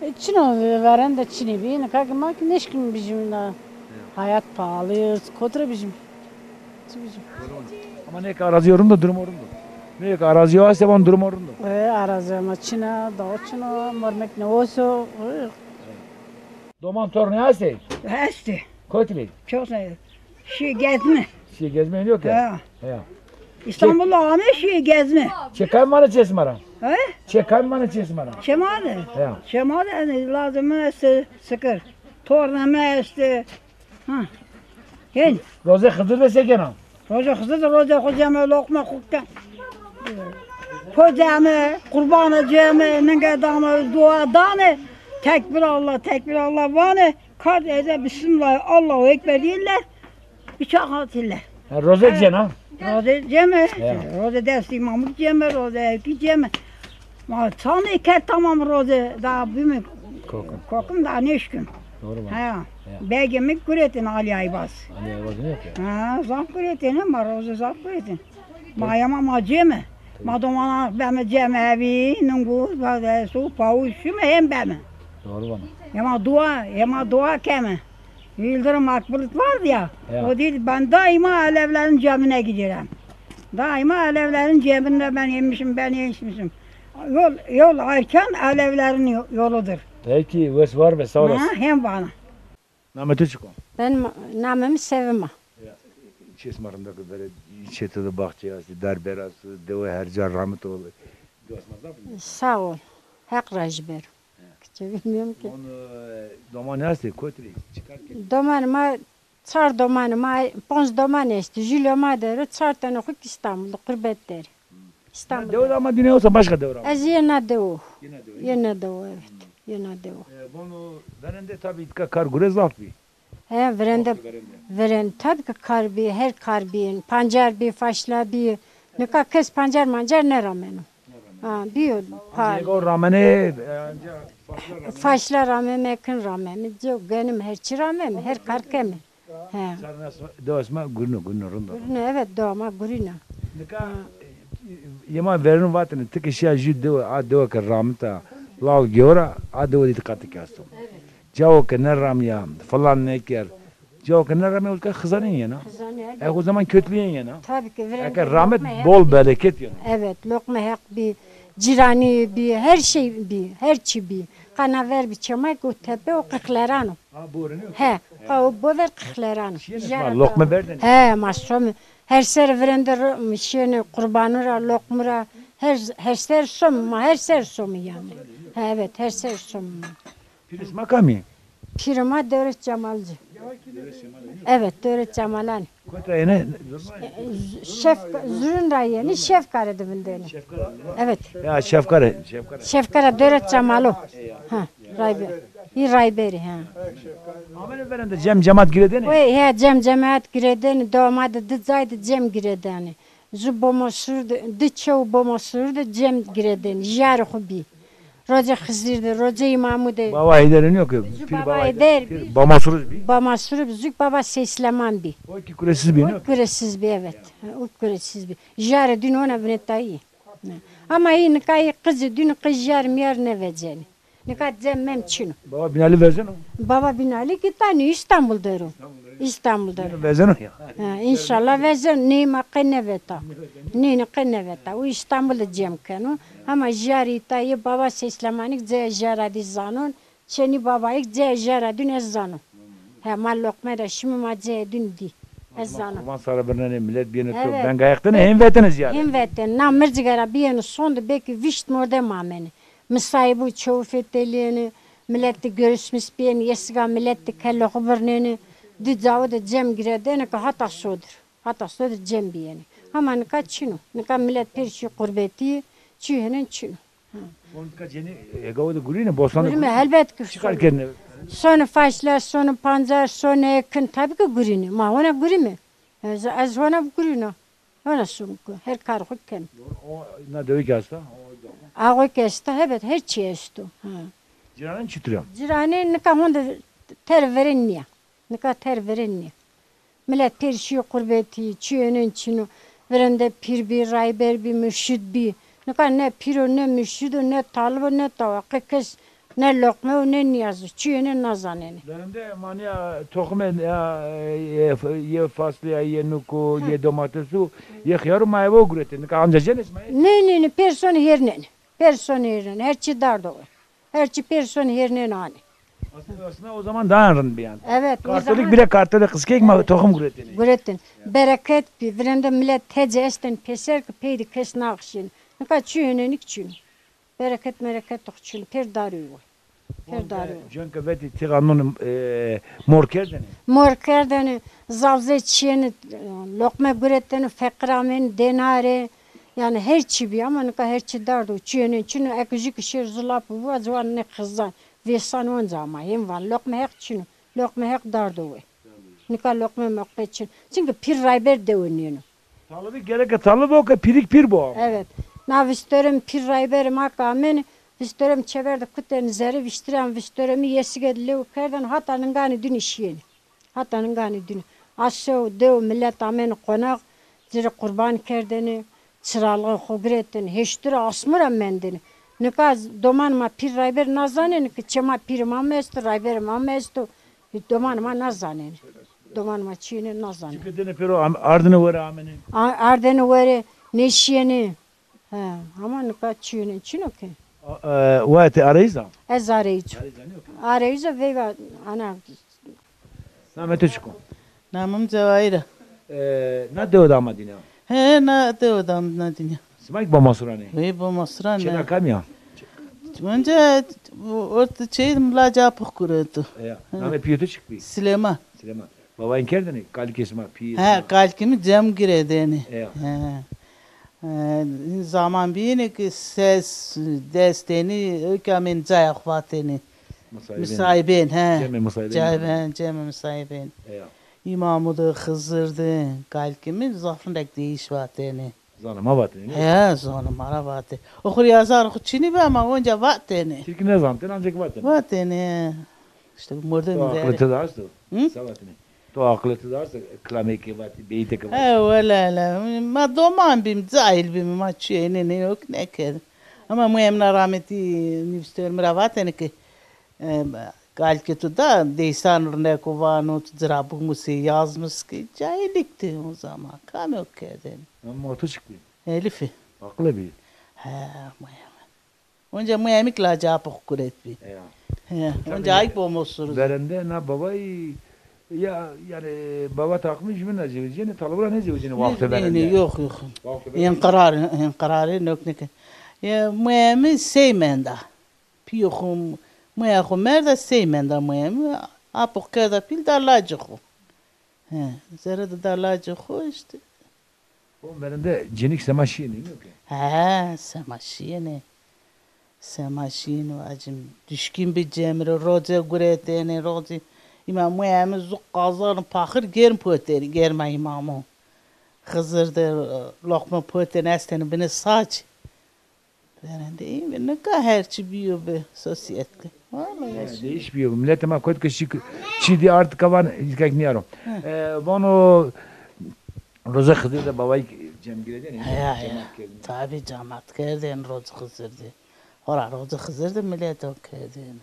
E, çin o, verên de çinî bî. Nika ki ma ki nêşkîn bijîm da. Ya. Hayat pahalı, kot ra bijîm. Çi bijîm? Ama nê ke arazîyo rind o, durumo rind o. Nê ke arazîyo estê, van durumo rind o. E, arazîya ma çin a, dawa çin o, mormek nêwes o. E. Doman tornê estê? Estê. Kotî rê? Çok ne? Şî gezme. Şî gezme yok ya. Ha. Ya. İstanbul'a ame şî gezme. Çê kam manê çê sima ra? He? Çê kam manê çê sima ra? Çê ma de? Ya. Çê ma de, yani, lazim estê, sıkır. Torneme estê. Ha. Hên. Rozê Xizir de se kena? Rozê Xizir de, rozê xo ceme, loqma xo ke. Xo ceme, qurbana ceme, ninge dame, dua dane. Tekbir Allah, tekbir Allah vane. Kad eze Bismillah, Allahu Ekber diyerler. Bıçak atırlar. Ha, rozê cena? Rozê ceme. Ya. Rozê destî mamuk ceme, rozê ewkî ceme. Ma çanê kerd tamam rozê da bimi. Kokim. Kokim da nêşkîn. Doğru mu? Ha. Ya. Begê mi guretên Ali Aybaz. Ali Aybaz ne yapıyor? Ha, zaf guretên, ma rozê zaf guretên. Ma yama ma ceme. Ma domana beme ceme evî, nungu, zade, su, pawu, şime hem beme. Doğru bana. Yama dua, yama dua keme. Yıldırım Akbulut vardı ya, ya, o dedi, "Ben daima alevlerin cebine giderim." Daima alevlerin cebinde ben yemişim, ben yemişim. Yol, yol arkan alevlerin yo-, yoludur. Peki, wes var be, sağ olasın. Ha, hem bana. Namê to çik o? Ben ma-, namê mi Sevim a. Ya, çê sima rind a ke verê, çê to de baxçe estê, der bera estê, dewe her ca ramit o. Dewa sima zaf rind a. Sağ ol. Heq razî bero. Kiçe bilmiyorum ki. Von, e, domanî estê, kotî rê, çi kar kenê? Domanê ma, çar domanê ma, panc domanî estê. Jû loma der o, çar tenê xo ki İstanbul de, qurbet der. İstanbul. Dewe de ama dîne yoksa başka dewe ra? Ez yê na dewe. Yê na dewe. Yê na dewe, evet. Yê na dewe. E, von, verên de tabii ka kar gure zaf bî. He, virende, virende. Virend, tabii ki kar bî, her kar bî, pancar bî, faşla bî. Nika kes pancar mancar nêrameno. Ha, bîyo par. Anca o ramenê, e, anca faşla ramenê. Faşla rameme, kin rameme, cew genim, her çi rameme, her kar keme. He. Sarna so-, dewa sima gurîno, gurîno rind o. Gurîno, evet, dewa ma gurîno. Nika, e, yê ma verênû vatêne, ti ke şîya jû dewe, a dewe ke ramita, law gewra, a dewe de îtîqatî ke esto. Evet. Cawo ke nêramîya, filan nêkerd. Cawo ke nêramîya, o ke xizanên yena. Xizanên, evet. Eke o zaman kötülüğün yena. Tabii ki, virende. Eke ramet bol bereket yena. Evet, lokma heq bî, cîranî bî, her şey bî, her çi bî. Qana ver bî çemay, go tepe o qixleran o. Ha, borîne o. He, qa o bover qixleran o. Şîyêne ma lokma verdenê. He, ma somê. Her ser virende ro-, şîyêne qurbanu ra, lokmu ra, her, her ser somê, ma her ser somê yanî. He, evet, her ser somê ma. Pîrê sima kam î? Pîrê ma Dewlet Cemalci. Evet, Dewlet Cemalani. Kota yenê? Şefka-, Zurun ra yenê, Şefkare de vindenê. Şefkare. Evet. Ya Şefkare, Şefkare. Şefkare Dewlet Cemalo. Ha, raybe. Hî rayberî, he. Amene verende cem cemat girêdenê? Oy, he, cem cemaat girêdenê, dewama de di cay de cem girêdenê. Ju Bomasûr de, di çew Bomasûr de cem girêdenê. Jiyarê xo bî. Rocê Xizir de, rocê Îmamû de. Baba Heyder nîyo ke? Ju Baba Heyder bî. Bomasûr bî. Bomasûr bî, ju Baba Seyîsleman bî. O kî kuresiz bî, nîyo ke? O kuresiz bî, evet. O kuresiz bî. Jiyarê dûn ona vinetayî. Ama î nika î qicê dûn qij jiyar miyar nêvecenê. Nika cem mem çin o. Baba Binalî vezeno? Baba Binalî kî tanî Îstanbul der o. Îstanbul der o. Vezeno ya. Ha, înşallah vezeno. Nê ma qe nêveta. Nê, nê qe nêveta. O Îstanbul de cem keno. Hema jiyarî îta yê baba Seyîslemanî kî ceya jiyara dî zanon. Çênî babayî kî ceya jiyara dûn ez zanon. He, ma loqme ra şîme ma ceya dûn dî. Ez zanon. Kurban sare birnenê, milet bîyêne to, evet, benga heq dêne, hên vetêne ziyare. Hên vetêne. Na mircike ra bîyêne sonde belkî vîşt mordem amenê. Misayîbû çewu fetelîyenê, milet de görüşmüş bîyenê, yesiga milet de kelê xo birnenê, di cawo de cem girêdenê ke hata sodir. Hata sodir cem bîyenê. Hema nika çin o. Nika milet pêr şî qurbetî, çî hênên çin o. Hı. Hon nika cenî, e, hegawo de gurînê, bostan de gurînê? Gurîme, helbet ki. Çi kar kenê? Sonê faşle, sonê pancar, sonê ekin, tabî ki gurînê. Ma hona gurîme. Ez, ez hona gurîno. Hona sum ku, her kar xo ken. O, na dewe ki esta? Ağo ki esta, hebet, her çî esto. Ha. Cîranên çitur a? Cîranên nika honde ter verên nîya. Nika ter verên nîya. Milet pêr şîyo qurbetî, çî ênên çin o. Verende pîr bî, rayber bî, murşid bî. Nika ne pîr o, ne murşid o, ne talib o, ne tawa. Qe kes ne loqme o, ne nîyaz o. Çî ênên nazanenê. Verende ma nîya toximê ya, e, yê faslîya, yê nuko, yê domatesu, yê xiyaro ma eve guretê. Nika anca cenê şima yê? Nê, nê, nê, pêr sonê hêrnenê. Pêr sonê hêrnenê. Her çî dardo we. Her çî pêr sonê hêrnenê anê. Aslında, aslında o zaman daha rind bîyan. Evet, o zaman. Kartolik bile kartolik qizkek ma toxum guretêne. Guretêne. Bereket bî. Virende milet tece esten pêser ki pey de kes naxişên. Nika çî ênenî ki çin o. Bereket mereket de xo çin o. Pêr darî we. Pêr darî we. Cen ke vetî tîxa non, e, mor kerdêne? Mor kerdêne, zavze çîyêne, loqme guretêne, feqîr amêne dêne arê. Yanî her çî bî ama nika her çî dardo. Çî ênên çin o, eke jû ki şêr zu lape bî, a ziwan nêxizan. Vêsan onca ama hên van. Loqme heq çin o. Loqme heq dardo we. Nika loqme moqme çin. Çimkî pîr rayber dewe nêno. Talibî gereke talib o ke pîrik pîr bo. Evet. Na vîstorem pîr rayberê ma ke amêne, vîstorem çever de kutêne zerê, vîştirên vîstoremî yesîge de lew kerdêne, hata ninganê dûnî şîyêne. Hata ninganê dûnî. A sew dew milet amêne qonax, ci rê qurban kerdêne, çiralixê xo guretêne, hêştu ra asmu ra mendêne. Nika domanê ma pîr rayber nazanêne ke çê ma pîrê ma mi esto, rayberê ma mi esto. Domanê ma nazanêne. Domanê ma çîyêne nazanêne. Çike dêne pêro am-, ardêne were amêne. A-, ardêne were, nêşîyêne. He, ama nika çîyêne çin o ke. A, e, wa ti areyîz a? Ez areyîz o. Areyîz a, nîyo ke? Areyîz o, veyva ana. Namê to çik o? Namê mi Cewahîr a. E, na dewe de ama dînya? He, na dewe de ama dînya. Sima kî Bomasûran ê? Wê Bomasûran ê. Çêna kamî ya? Onca orta çê de mi lacê Apux gureto. Ya. Namê pîyê to çik bî? Silêman. Silêman. Babayîn kerdêne? Kalikê sima, pîyê sima? He, kalikê mi cem girêdêne. Ya. He. E, zaman bîyêne ke ses, destêne, ewk amên caya xo vatêne. Misayibên. Misayibên, he. Cemê misayibên. Cemê, cemê misayibên. Ya. Îmamû de, Xizir de, kalikê mi zaf rindek deyîş vatêne. Zonê ma vatêne, nê? He, zonê ma ra vatê. O xo rê yazarê xo çinî bi ama onca vatêne. Tirkî nêzanitêne, ancak vatêne. Vatêne. Îşte mordemî verê. To aqilê to de esto? Hı? Se vatêne? To aqilê to de esto, kilamêkê vatî, beytêkê vatî? He, wele, wele. Ma doman bîm, cahil bîm, ma çîyêne nêyo ke nêkerdî. Ama muemna rahmetî nivîstor mi ra vatêne ke, e, kalikê to da, deysan rineko vano, tu ci ra bimusê, yazmis ke, cahilîk de o zaman. Kamê o kerdêne? Ama to çik bî? Elîfî. Aqile bî? He, muemî. Onca muemî kî lacê Apux guret bî. Ya. He, onca ay Bomasûr. Verende na babayî ya, yanî baba takmî jûmîn ra zewicîyenê, talibû ra nêzewicîyenê wexto verende? Nê, nê, yok, yok. Wexto verende. Înqirarê, înqirarê nok nêke. Ya, muemî sey menda. Pîyê xo, muya xo merda sey menda muemî. Apux kerda pîl da lacê xo. He, zere de da lacê xo îşte. O verende cenîk sema şîyêne, nîyo ke? He, sema şîyêne. Sema şîn vacim, düşkîn bi cemre, roce guretêne, roce îmamû emi zu qazan paxir germ potêne, germa îmamû. Xizir de, e, loqma potêne, estêne binê saç. Verende î, nika her çi bîyo bi, sosyetke. Vallahi ya. Değiş bîyo. Milletê ma kot ke şî, çî dî artık van, îskek nîyaro. Hı. E, vano roze Xizir de bavayî cem girêdêne, ya, ya, cemaat kerdêne. Tabi cemaat kerdêne roze Xizir de. Hora roze Xizir de millet o kerdêne.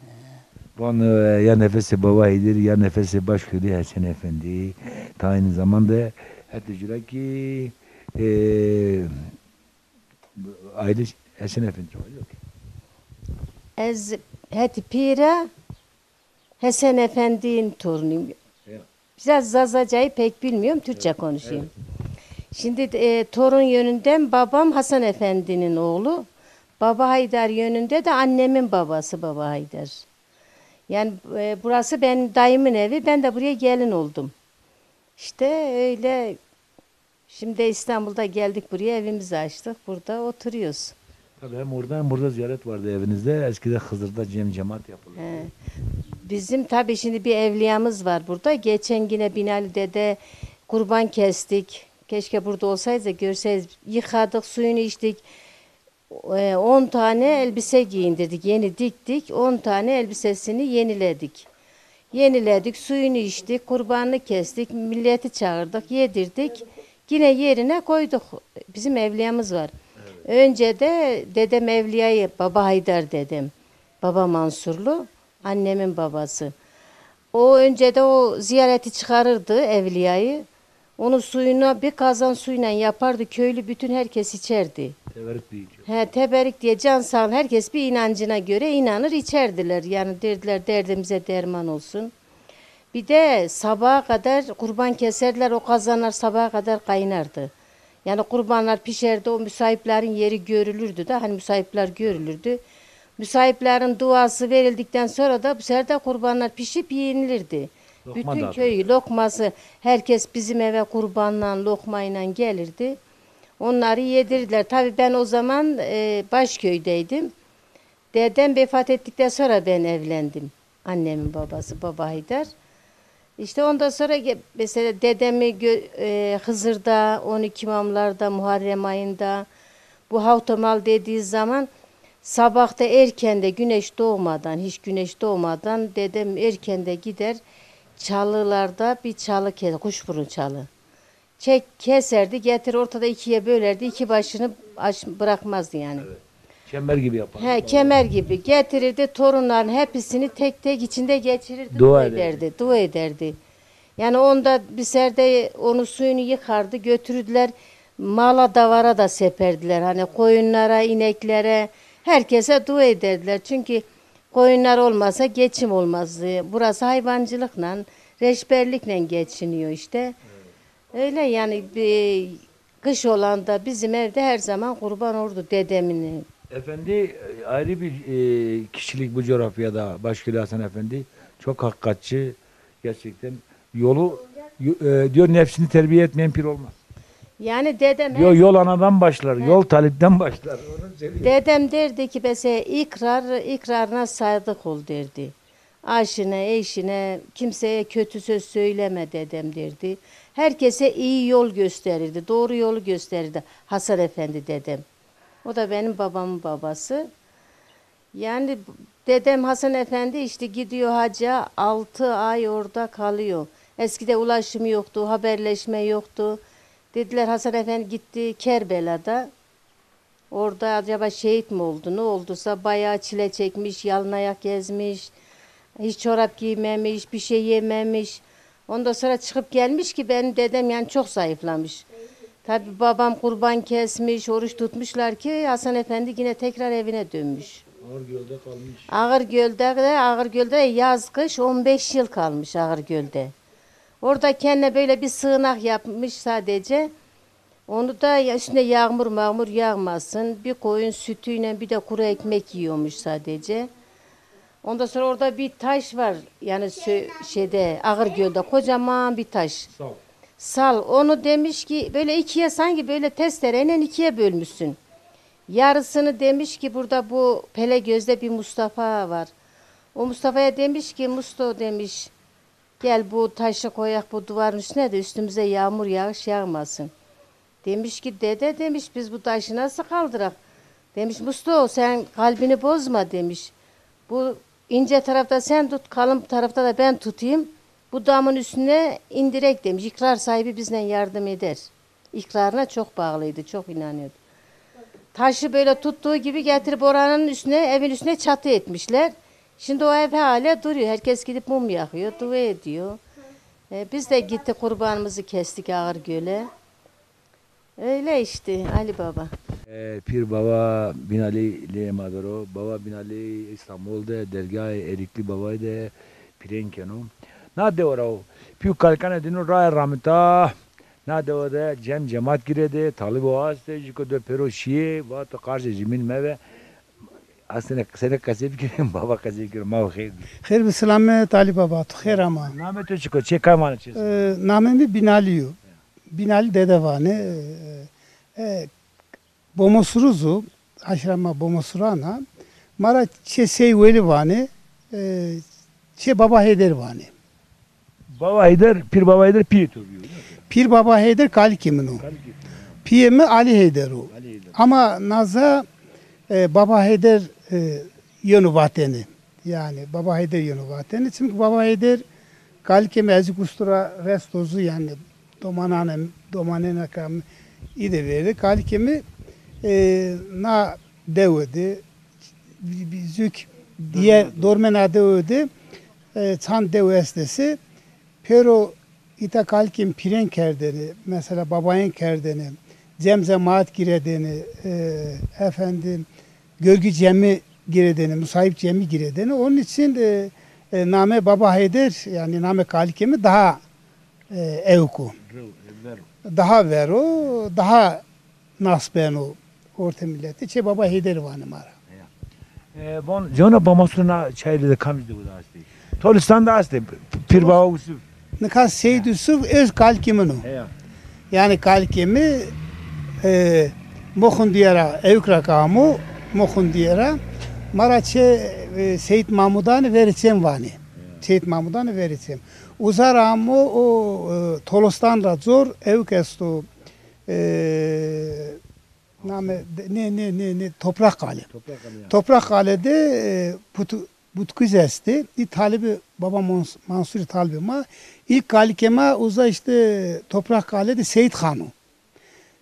Van, e, ya nefesê Baba Heyder, ya nefesê başkölü Hesen Efendi. Ta aynı zamanda hetê cura ki, e, aile Hesen Efendi çok yok. Ez hetî pîra Hesen Efendi'nin torunuyum. Ya. Biraz Zazacayı pek bilmiyorum, Türkçe konuşayım. Evet. Şimdi, e, torun yönünden babam Hasan Efendi'nin oğlu. Baba Haydar yönünde de annemin babası Baba Haydar. Yani, e, burası benim dayımın evi, ben de buraya gelin oldum. İşte öyle. Şimdi İstanbul'da geldik buraya, evimizi açtık, burada oturuyoruz. Tabii hem orada hem burada ziyaret vardı evinizde. Eskiden Hızır'da cem cemaat yapılırdı. He. Bizim tabii şimdi bir evliyamız var burada. Geçen yine Binali Dede kurban kestik. Keşke burada olsaydı da görseydiniz. Yıkadık, suyunu içtik. E, on tane elbise giyindirdik, yeni diktik. On tane elbisesini yeniledik. Yeniledik, suyunu içtik, kurbanını kestik, milleti çağırdık, yedirdik. Yine yerine koyduk. Bizim evliyamız var. Önce de dedem evliyayı, Baba Haydar dedem, Baba Mansurlu, annemin babası. O önce de o ziyareti çıkarırdı, evliyayı. Onu suyuna, bir kazan suyla yapardı, köylü bütün herkes içerdi. Teberik diye içiyor. He, teberik diye, can sağlığı, herkes bir inancına göre inanır, içerdiler. Yani derdiler, derdimize derman olsun. Bir de sabaha kadar kurban keserdiler, o kazanlar sabaha kadar kaynardı. Yani kurbanlar pişerdi, o müsahiplerin yeri görülürdü de, hani müsahipler görülürdü. Müsahiplerin duası verildikten sonra da bu sefer de kurbanlar pişip yenilirdi. Lokma dağıtılır. Bütün köy lokması, herkes bizim eve kurbanla, lokmayla gelirdi. Onları yedirdiler. Tabii ben o zaman, e, Başköy'deydim. Dedem vefat ettikten sonra ben evlendim. Annemin babası, Baba Haydar. İşte ondan sonra ge-, mesela dedemi gö-, e, Hızır'da, on iki İmamlar'da, Muharrem ayında, bu havtomal dediği zaman sabahta erken de güneş doğmadan, hiç güneş doğmadan dedem erken de gider çalılarda bir çalı ke-, kuşburnu çalı. Çek, keserdi, getir ortada ikiye bölerdi, iki başını aç, bırakmazdı yani. Evet. Kemer gibi yapar. He, kemer gibi getirirdi, torunların hepsini tek tek içinde geçirirdi, dua ederdi, dua ederdi. Yani onda bir serde onu suyunu yıkardı, götürürdüler mala davara da seperdiler. Hani koyunlara, ineklere, herkese dua ederdiler. Çünkü koyunlar olmasa geçim olmazdı. Burası hayvancılıkla, reçberlikle geçiniyor işte. Öyle yani, bir kış olanda bizim evde her zaman kurban olurdu dedemini. Efendi, e, ayrı bir, e, kişilik bu coğrafyada, Başkölü Hasan Efendi. Çok hakikatçı, gerçekten yolu, yo-, e, diyor, nefsini terbiye etmeyen pir olmaz. Yani dedem... Diyor, her yol anadan başlar, he, yol talipten başlar. Onu seviyor. Dedem derdi ki mesela, ikrar, ikrarına sadık ol derdi. Aşına, eşine, kimseye kötü söz söyleme dedem derdi. Herkese iyi yol gösterirdi, doğru yolu gösterirdi Hasan Efendi dedem. O da benim babamın babası. Yani dedem Hasan Efendi işte gidiyor hacca, altı ay orada kalıyor. Eskide ulaşım yoktu, haberleşme yoktu. Dediler Hasan Efendi gitti Kerbela'da. Orada acaba şehit mi oldu, ne olduysa bayağı çile çekmiş, yalın ayak gezmiş, hiç çorap giymemiş, bir şey yememiş. Ondan sonra çıkıp gelmiş ki benim dedem yani çok zayıflamış. Tabi babam kurban kesmiş, oruç tutmuşlar ki Hasan Efendi yine tekrar evine dönmüş. Ağırgöl'de kalmış. Ağırgöl'de de, Ağırgöl'de yaz kış on beş yıl kalmış Ağırgöl'de. Orada kendine böyle bir sığınak yapmış sadece. Onu da ya üstüne yağmur mağmur yağmasın, bir koyun sütüyle bir de kuru ekmek yiyormuş sadece. Ondan sonra orada bir taş var, yani sö- şeyde, Ağırgöl'de kocaman bir taş. Sal. Sal. Onu demiş ki böyle ikiye, sanki böyle testereyle ikiye bölmüşsün. Yarısını demiş ki burada bu Pelegöz'de bir Mustafa var. O Mustafa'ya demiş ki Musto demiş, gel bu taşı koyak bu duvarın üstüne de üstümüze yağmur yağış yağmasın. Demiş ki dede demiş biz bu taşı nasıl kaldırak? Demiş Musto sen kalbini bozma demiş. Bu ince tarafta sen tut, kalın tarafta da ben tutayım. Bu damın üstüne indirek demiş. İkrar sahibi bizden yardım eder. İkrarına çok bağlıydı, çok inanıyordu. Taşı böyle tuttuğu gibi getirip oranın üstüne, evin üstüne çatı etmişler. Şimdi o ev hala duruyor. Herkes gidip mum yakıyor, dua ediyor. E, biz de gitti kurbanımızı kestik Ağırgöl'e. Öyle işte Ali Baba. E, Pîr Bava Bînalî lê ma der o. Bava Bînalî Îstanbul de dergahê Erîklî Bavayî de pîrên keno. Na dewe ra o. Pî û kalikane dîno raye ramita. Na dewe de cem cemat girêdê, talib o astê, jûko de pêro şîyê, vato qarşê jimîn meve. Aslında sene qesey bikirên, baba qesey bikirên, ma xêr bî. Xêr bi silamê Talî Baba, tu xêr ama. Namê to çik o? Çê kay vanê çê? E, namê mi Bînalî yo. Bînalî dede vanê. E, e, Bomosuruz o, aşra ma Bomosuran a. Ma ra çê Sey Welî vanê, e, çê Baba Heyder vanê. Baba Heyder, Pîr Baba Heyder pîyê to bîyo, değil mi? Pîr Baba Heyder kalikê min o. Kalikê to. Pîyê mi Alî Heyder o. Alî Heyder. Ama naza, e, Baba Heyder, e, yeno vatene. Yanî Baba Heyder yeno vatene. Çimkî Baba Heyder kalikê mi ez û ustura resto zu yanî domanane, domanena kam î de verde. Kalikê mi, e, na dewe de, bi-, bi-, zük diye dormê na dewe de, e, çand dewe estê se, pêro îta kalikê mi pîrên kerdêne, mesela babayên kerdêne, cem cemaat girêdêne, e, efendim, görgü cemi girêdêne, musahip cemi girêdêne. Onun için, e, e, namê Baba Heyder, yanî namê kalikê mi daha, e, ewk o. Daha ver o, daha nas beno ortê miletî. Çê Baba Heyder vanê ma ra. E, von, cona Bamosuna çayırı de kamî de uda astê? Tolistan de astê, Pîr Baba Usuf. Nika Seyd Usuf öz kalikê min o. Heya. Yanî kalikê mi, e, Moxundiye ra, ewk ra ke amo, Moxundiye ra, ma ra çê, e, Seyîd Mamudanê Verê Çêm vanê. Seyîd Mamudanê Verê Çêm. Uza ra amo o, e, Tolostan ra cor, ewk esto, e, name, nê, nê, nê, nê, Toprak Kale. Toprak Kale, ya. Toprak Kale de, e, putu-, butkiz estê. Î talibê Baba Mons-, Mansurî talibê ma. Îlk kalikê ma uza îşte Toprak Kale de Seyîd Xan o.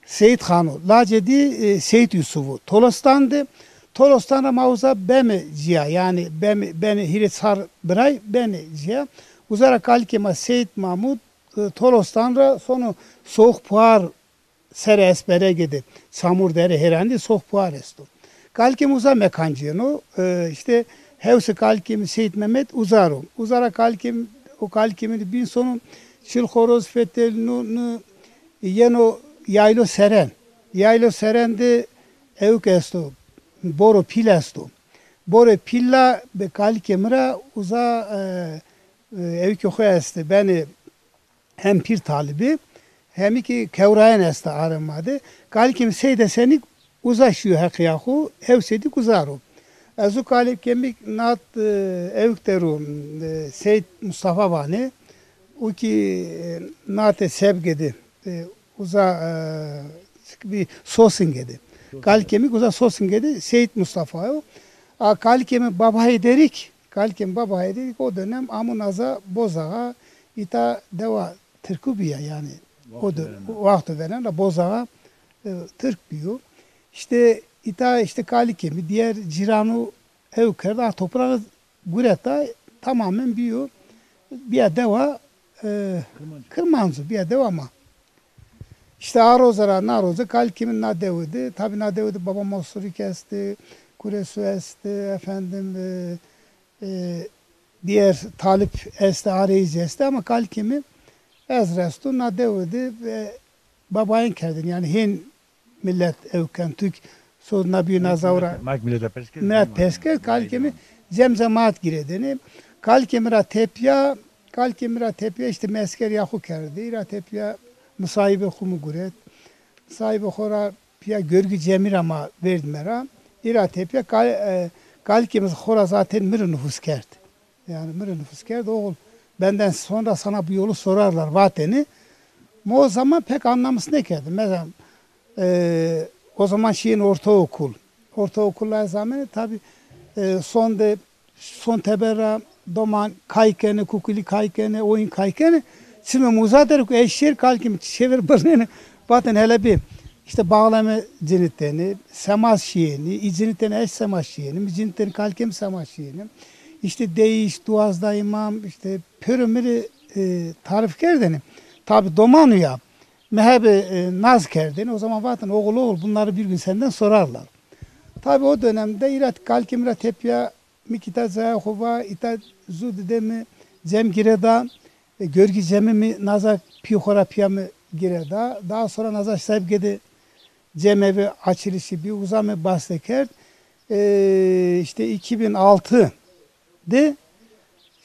Seyîd Xan o. Lacê dî, e, Seyîd Yusuf o. Tolostan de, Tolostan ra ma uza beme cîya. Yanî beme, benê hîrê çar biray benê cîya. Uza ra kalikê ma Seyîd Mahmud, e, Tolostan ra sono Soğuk Puar serê Esperegê de, Çamurdere Hêranî de Soğuk Puar esto. Kalikê mi uza mekancîyeno, e, îşte hewsê kalikê mi Seyîd Mehmet uza ro. Uza ra kalikê mi, o kalikê mi de bîn sono Çil Xoroz, Fetelî, nu, nu, yeno Yaylo Seren. Yaylo Seren de ewk esto, Boro Pîl esto. Borê Pîl ra bi kalikê mi ra uza, e, e, ewkê xo estê, benê hem pîr talibî, hemî kî kewrayên esta arê ma de. Kalikê mi Seyd Esenî uza şîyo heqîya xo, hewsê dî uza ro. Ez û kalikê mi nat, e, ewk de ro, e, Seyd Mustafa vanê. O kî, e, natê Sebge de, e, uza, e, bir Sosingê de. Kalikê mi uza Sosingê de Seyd Mustafa yo. A kalikê mi Baba Heyderî kî, kalikê mi Baba Heyderî kî o dönem amo naza Bozaxa, îta dewa Tirkû bîya yanî. O dö-, wexto verên ra Bozaxa, e, Tirk bîyo. Îşte îta îşte kalikê mi diğer cîranû ewk kerda, a toprağı gureta, tamamen bîyo, bîya dewa, e, Kirmanc. Kirmancu, bîya dewa ma. Îşte a roze ra na roze kalikê mi na dewe de, tabî na dewe de Baba Mosurî kî estê, Kuresu estê, efendim, e, e, diğer talip estê, areyî zî estê ama kalikê mi ez resto na dewe de, e, babayên kerdêne, yanî hên milet ewk ken, tu kî so na bîyo naza ra. Mak mileta pers kerd. Milet pers kerd, kalikê mi cem cemaat girêdêne. Kalikê mi ra tepya, kalikê mi ra tepya îşte mi eskerîya xo kerdê. Î ra tepya misayibê xo mi guret. Misayibê xo ra pîya Görgü Cemî ra ma vêrdîme ra. Îra tepîya kal, e, kalikê mi xo ra zaten mi rê nufus kerd. Yani mi rê nufus kerd. Oğul, benden sonra sana bu yolu sorarlar vatêne. Ma o zaman pek anlamis nêkerdî. Mesela, e, o zaman şîyêne ortaokul. Ortaokul ra ez amêne, tabi, e, son de, son teber ra doman kay kenê, kukulî kay kenê, oyun kay kenê. Çimê mi uza der o, ez şêr, kalikê mi çêver birnenê, vatêne hele bê. İşte bağleme cinitêne, semaz şîyêne, î cinitêne ez semaz şîyêne, mi cinitêne kalikê mi semaz şîyêne. İşte deyiş, duazda imam, işte pêro mi rê, e, tarif kerdêne. Tabi doman o ya. Mi hebê, e, naz kerdêne. O zaman vatêne, oğul, oğul, bunları bir gün senden sorarlar. Tabi o dönemde îra kalikê mi ra tepîya mi kî îta cayê xo va, îta zu dide mi cem girêda, e, Görgü Cemî mi naza pî xo ra pîya mi girêda. Daha sonra naza Sebge de cemevi açılışı bî, uza mi bas de kerd. E, işte iki bin altı de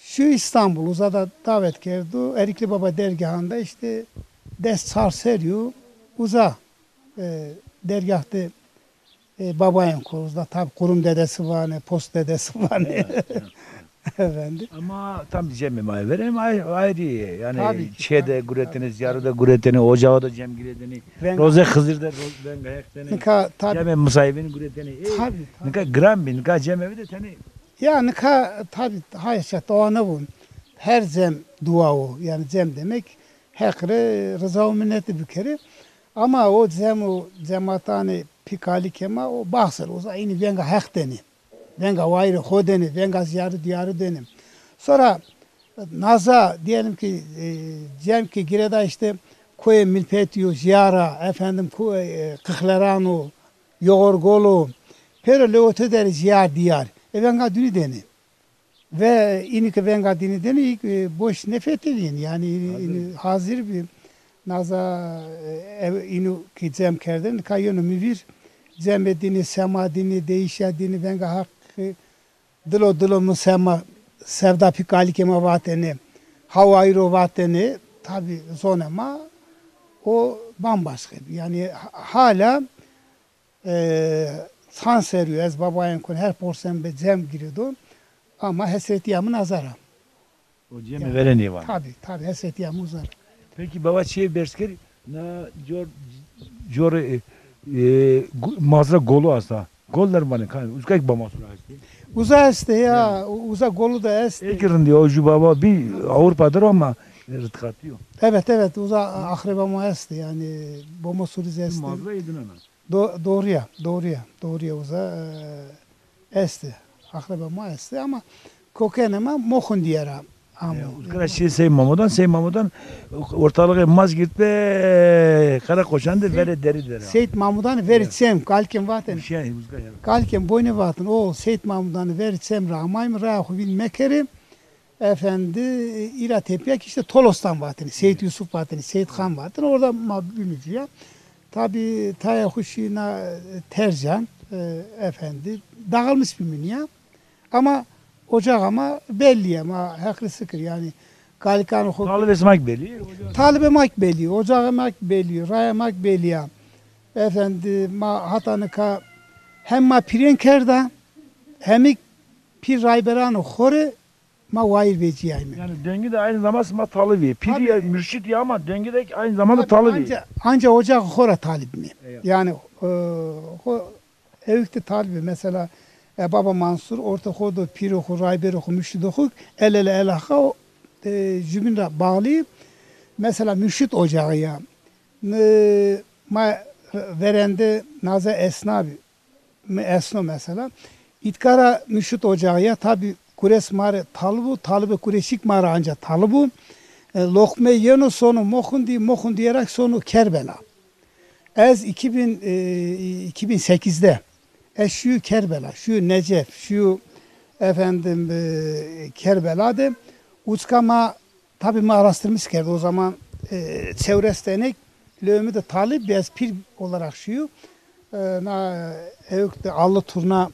şu İstanbul, uza da davet kerdo. Erikli Baba dergahında işte des çar serrî yo uza, e, dergah de, e, babayên ko, uza tabi kurum dedesi vanê, post dedesi vanê. Evet, evet. Efendim. Ama tam cemê ma verên ay-, ayrı. Yani tabii ki, çê de tabii, guretêne, tabii, ziyarı da guretêne, ocağı da cem girêdêne. Venga. Roze Xizir de roz-, venga heqdêne. Nika tabii. Cemê misayibîn guretêne. E, tabii, tabii. Nika giran bî, nika cemevi de tenê. Ya nika tabi hay şet o nêbo. Her cem dua o. Yani cem demek Heq rê rica û minetî bikerê. Ama o cem û cematanê pî kalikê ma o baxsel o. Uza înî venga Heq denê. Venga wayîrê xo denê. Venga ziyarî diyarî denê. Sonra naza diyelim ki, e, cem ki girêda işte koyê Milpetî yo, Jiyara, efendim, ko-, e, Kixleran o, Yoğurgol o, pêro lewete der ziyar diyar. E, venga dînî denê. Ve înî ke venga dînî denê, e, boş nêfetelîyên. Yani înî, înî hazir bî. Naza, e, ev, înû ke cem kerdêne, nika yeno mi vîr, cemê dînî, sema dînî, deyîşa dînî, venga Heqî, dilo dilo mi sema, sevda pî kalikê ma vatêne, hawayîro vatêne, tabi zonê ma o bambaşka bî. Yani ha-, hala E, çand serrî yo ez babayên kon her porsenbe cem girêdo, ama hesretîya mi naza ra. O cemê verê nêvano. Tabi, tabi, hesretîya mi uza ra. Peki baba, çiyê berz kerî, na cor, cor, e, e, gu-, mazra golu esta. Gol der vanê, ka, uzka ki bama sura estê? Uza estê ya, uza golu da estê. Ê ki rindî o, ju baba bî Avrupa der ama, e, ritkatî yo. Evet, evet, uza axreba ma estê, yani boma suriz estê. Mazra ê dinena. Do-, doğru ya, doğru ya, doğru ya, uza, e, estê. Axreba ma estê ama kokenê ma Moxundîye ra amo. E, uzka ra şî Sey Mamodan, Sey Mamodan ortalığı maz girt be, Karakoçan de verê derî der a. Seyt Mamudanî verê çem, kalikên vatên. Şey, uzka ya. Kalikên boynê vatên, o Seyt Mamudanî verê çem ra amayme, raya xo vîn mekerê. Efendi, îra tepîya ki işte Tolostan vatêne, Seyit Yusuf vatêne, Seyit Xan vatêne, orada ma bîme cuya. Tabi tayê xo şî na Tercan, e, efendi, dağılmış bîme nîya. Ama ocaxa ma bellî ya, ma heqrî sikir, yani kalikanê xo. Talibê sima ki bellî? Talibê ma ki bellî, ocaxê ma ki bellî, raya ma ki bellî ya. Efendi, ma hata nika hem ma pîrên kerda, hem ki pîr rayberanê xo rê ma wayîr vecîyayme. Yani dengî de aynı zamanda sima talibî. Pîrî ya, mürşit ya ama dengî de aynı zamanda talibî. Anca, anca ocaxê xo ra talib îme. Eyvallah. Yani, e, xo ewk de talibî. Mesela, e, Baba Mansur, ortê xo do, pîrê xo, rayberê xo, mürşidê xo, el ele elaqa, e, jubîn ra bağlî. Mesela mürşit ocağı ya. E, ma verende naza esnabî. Mi esno mesela. Îtka ra Murşit Ocağı ya, tabi Kures ma rê talib o, talibê Kureşî kî ma rê anca talib o. E, loqme yeno sono Moxundî, Moxundîye ra kî sono Kerbela. Ez iki bin, e, iki bin sekizde ez şîyo Kerbela, şîyo Necef, şîyo efendim, e, Kerbela de uçka ma Tabi mi araştırmış kerd. O zaman, e, çewres tenêk lewê mi de talib bî, ez pîr olarak şîyo. E, na ewk de allı turna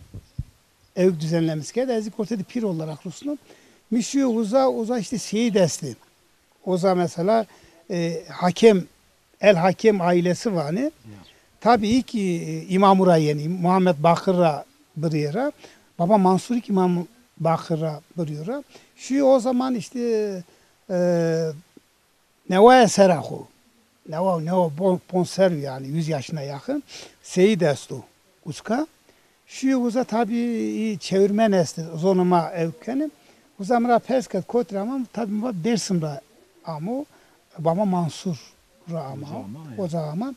ewk düzenlemiş kerd. Ez kî ortê de pîr olarak rusno. Mi şîyo uza, uza işte seyîd estê. Uza mesela, e, Hakem, El Hakem ailesi vanê. Ya. Tabii ki, e, İmamura yeni, Muhammed Bakır ra bıriyera. Baba Mansur ki İmam Bakır ra bıriyera. Şu o zaman işte, e, newaya sera xo. Newa, newa bon, bon seru yani, yüz yaşına yakın. Seyit estu uska. Şu uza tabii çevirmen esti, zonuma evkeni. Uza mıra pers ket kotri ama tabii ma Dersim ra amo. Baba Mansur ra ama. Ocağı ama, ya. Ocağı ama.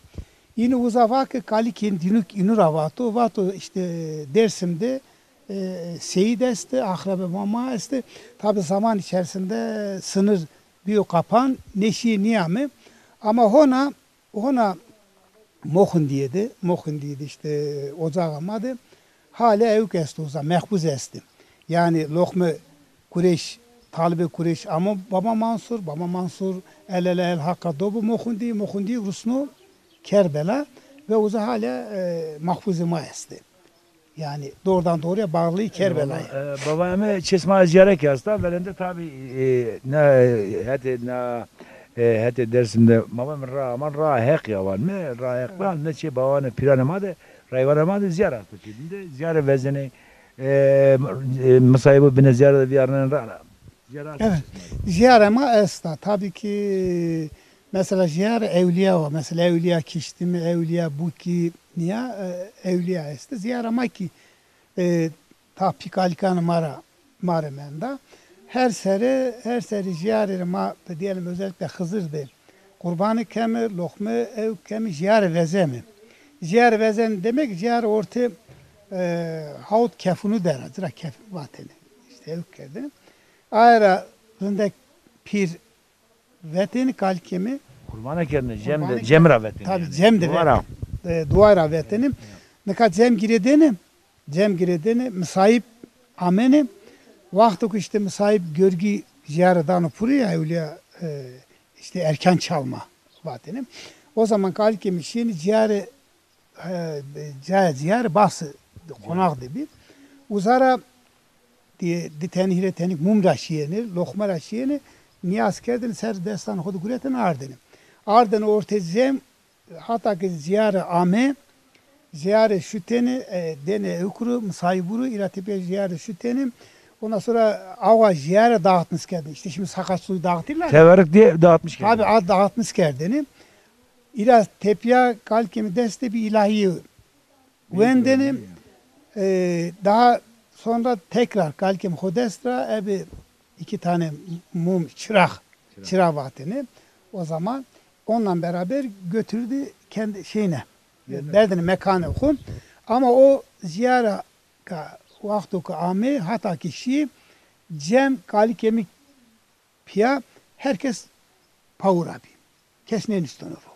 Yine uza va ki kalikin dinuk inura vato. Vato işte Dersim'de e, seyit esti, akrabe mama esti. Tabi zaman içerisinde sınır biyo kapan, neşi niyami. Ama hona, hona Moxundiye de, Moxundiye de işte ocağı ama de hale evk esti uza, mehfuz esti. Yani lokme Kureş, talibê Kureş amo Baba Mansur, Baba Mansur el ele el Haqqa dobu Moxundi, Moxundi rusno Kerbela ve uza hale e, mahfuzê ma esti. Yani doğrudan doğruya bağlı Kerbela. E, baba eme çesma ziyare ki hasta, velende tabi e, na e, hete na e, hete Dersim'de baba mi ra aman ra heq yavan mi, ra heq yavan ne çe bavanı pirane ma de, rayvana ma de ziyare hasta çe. Dinde ziyare vezene, e, e, misaybu bine ziyare de viyarnen ra. Ziyare hasta. Evet. Ziyare ma esta. Tabii ki mesela ziyare evliya var. Mesela evliya Kiştimi, evliya Buki, niya e, evliya esti. Ziyare ma ki e, ta pikalikan ma ra, ma ra menda. Her seri, her seri ziyare ma diyelim özellikle Hızır de kurbanı kemi, lokme ev kemi, ziyare vezemi. Ziyare vezemi demek ziyare orte e, haut kefunu dera, cira kef vateni. İşte ev kerdini. Ayra rindek pir veteni kalikemi. Kurbana kerdini, cem de, cem ra veteni. Tabi yani. Cem de. Duvara. E, duvara veteni. Nika cem giredeni, cem giredeni, misayip ameni. Waxto ki işte misayip görgü ziyare dano puri ya, evliya e, işte erken çalma vateni. O zaman kalikemi şiyeni ziyare e, caya ziyare bası konaq de bi. Uzara di, di teni hire tenik mum ra şiyeni, lokma ra şiyeni, niyaz kerdin, ser destan xo de guretin ardini. Ardini orte cem, hata ki ziyare ame, ziyare şuteni, e, dene ukru, misayiburu, ira tepe ziyare şuteni. Ondan sonra awa ziyare dağıtmış kerdin. İşte şimdi sakaç suyu dağıtırlar. Teverik diye dağıtmış kerdin. Tabi, a dağıtmış kerdini. İra tepya kalikemi deste bir ilahi wendeni, e, daha sonra tekrar kalikemi xo dest ra ebi iki tane mum, çırak, çırak vateni. O zaman onunla beraber götürdü kendi şeyine, berdini mekanı xo. Ama o ziyara ka, waxto ka ame, hata ki şi, cem kalikemi piya, herkes pawura bi. Kes nêniştono ro.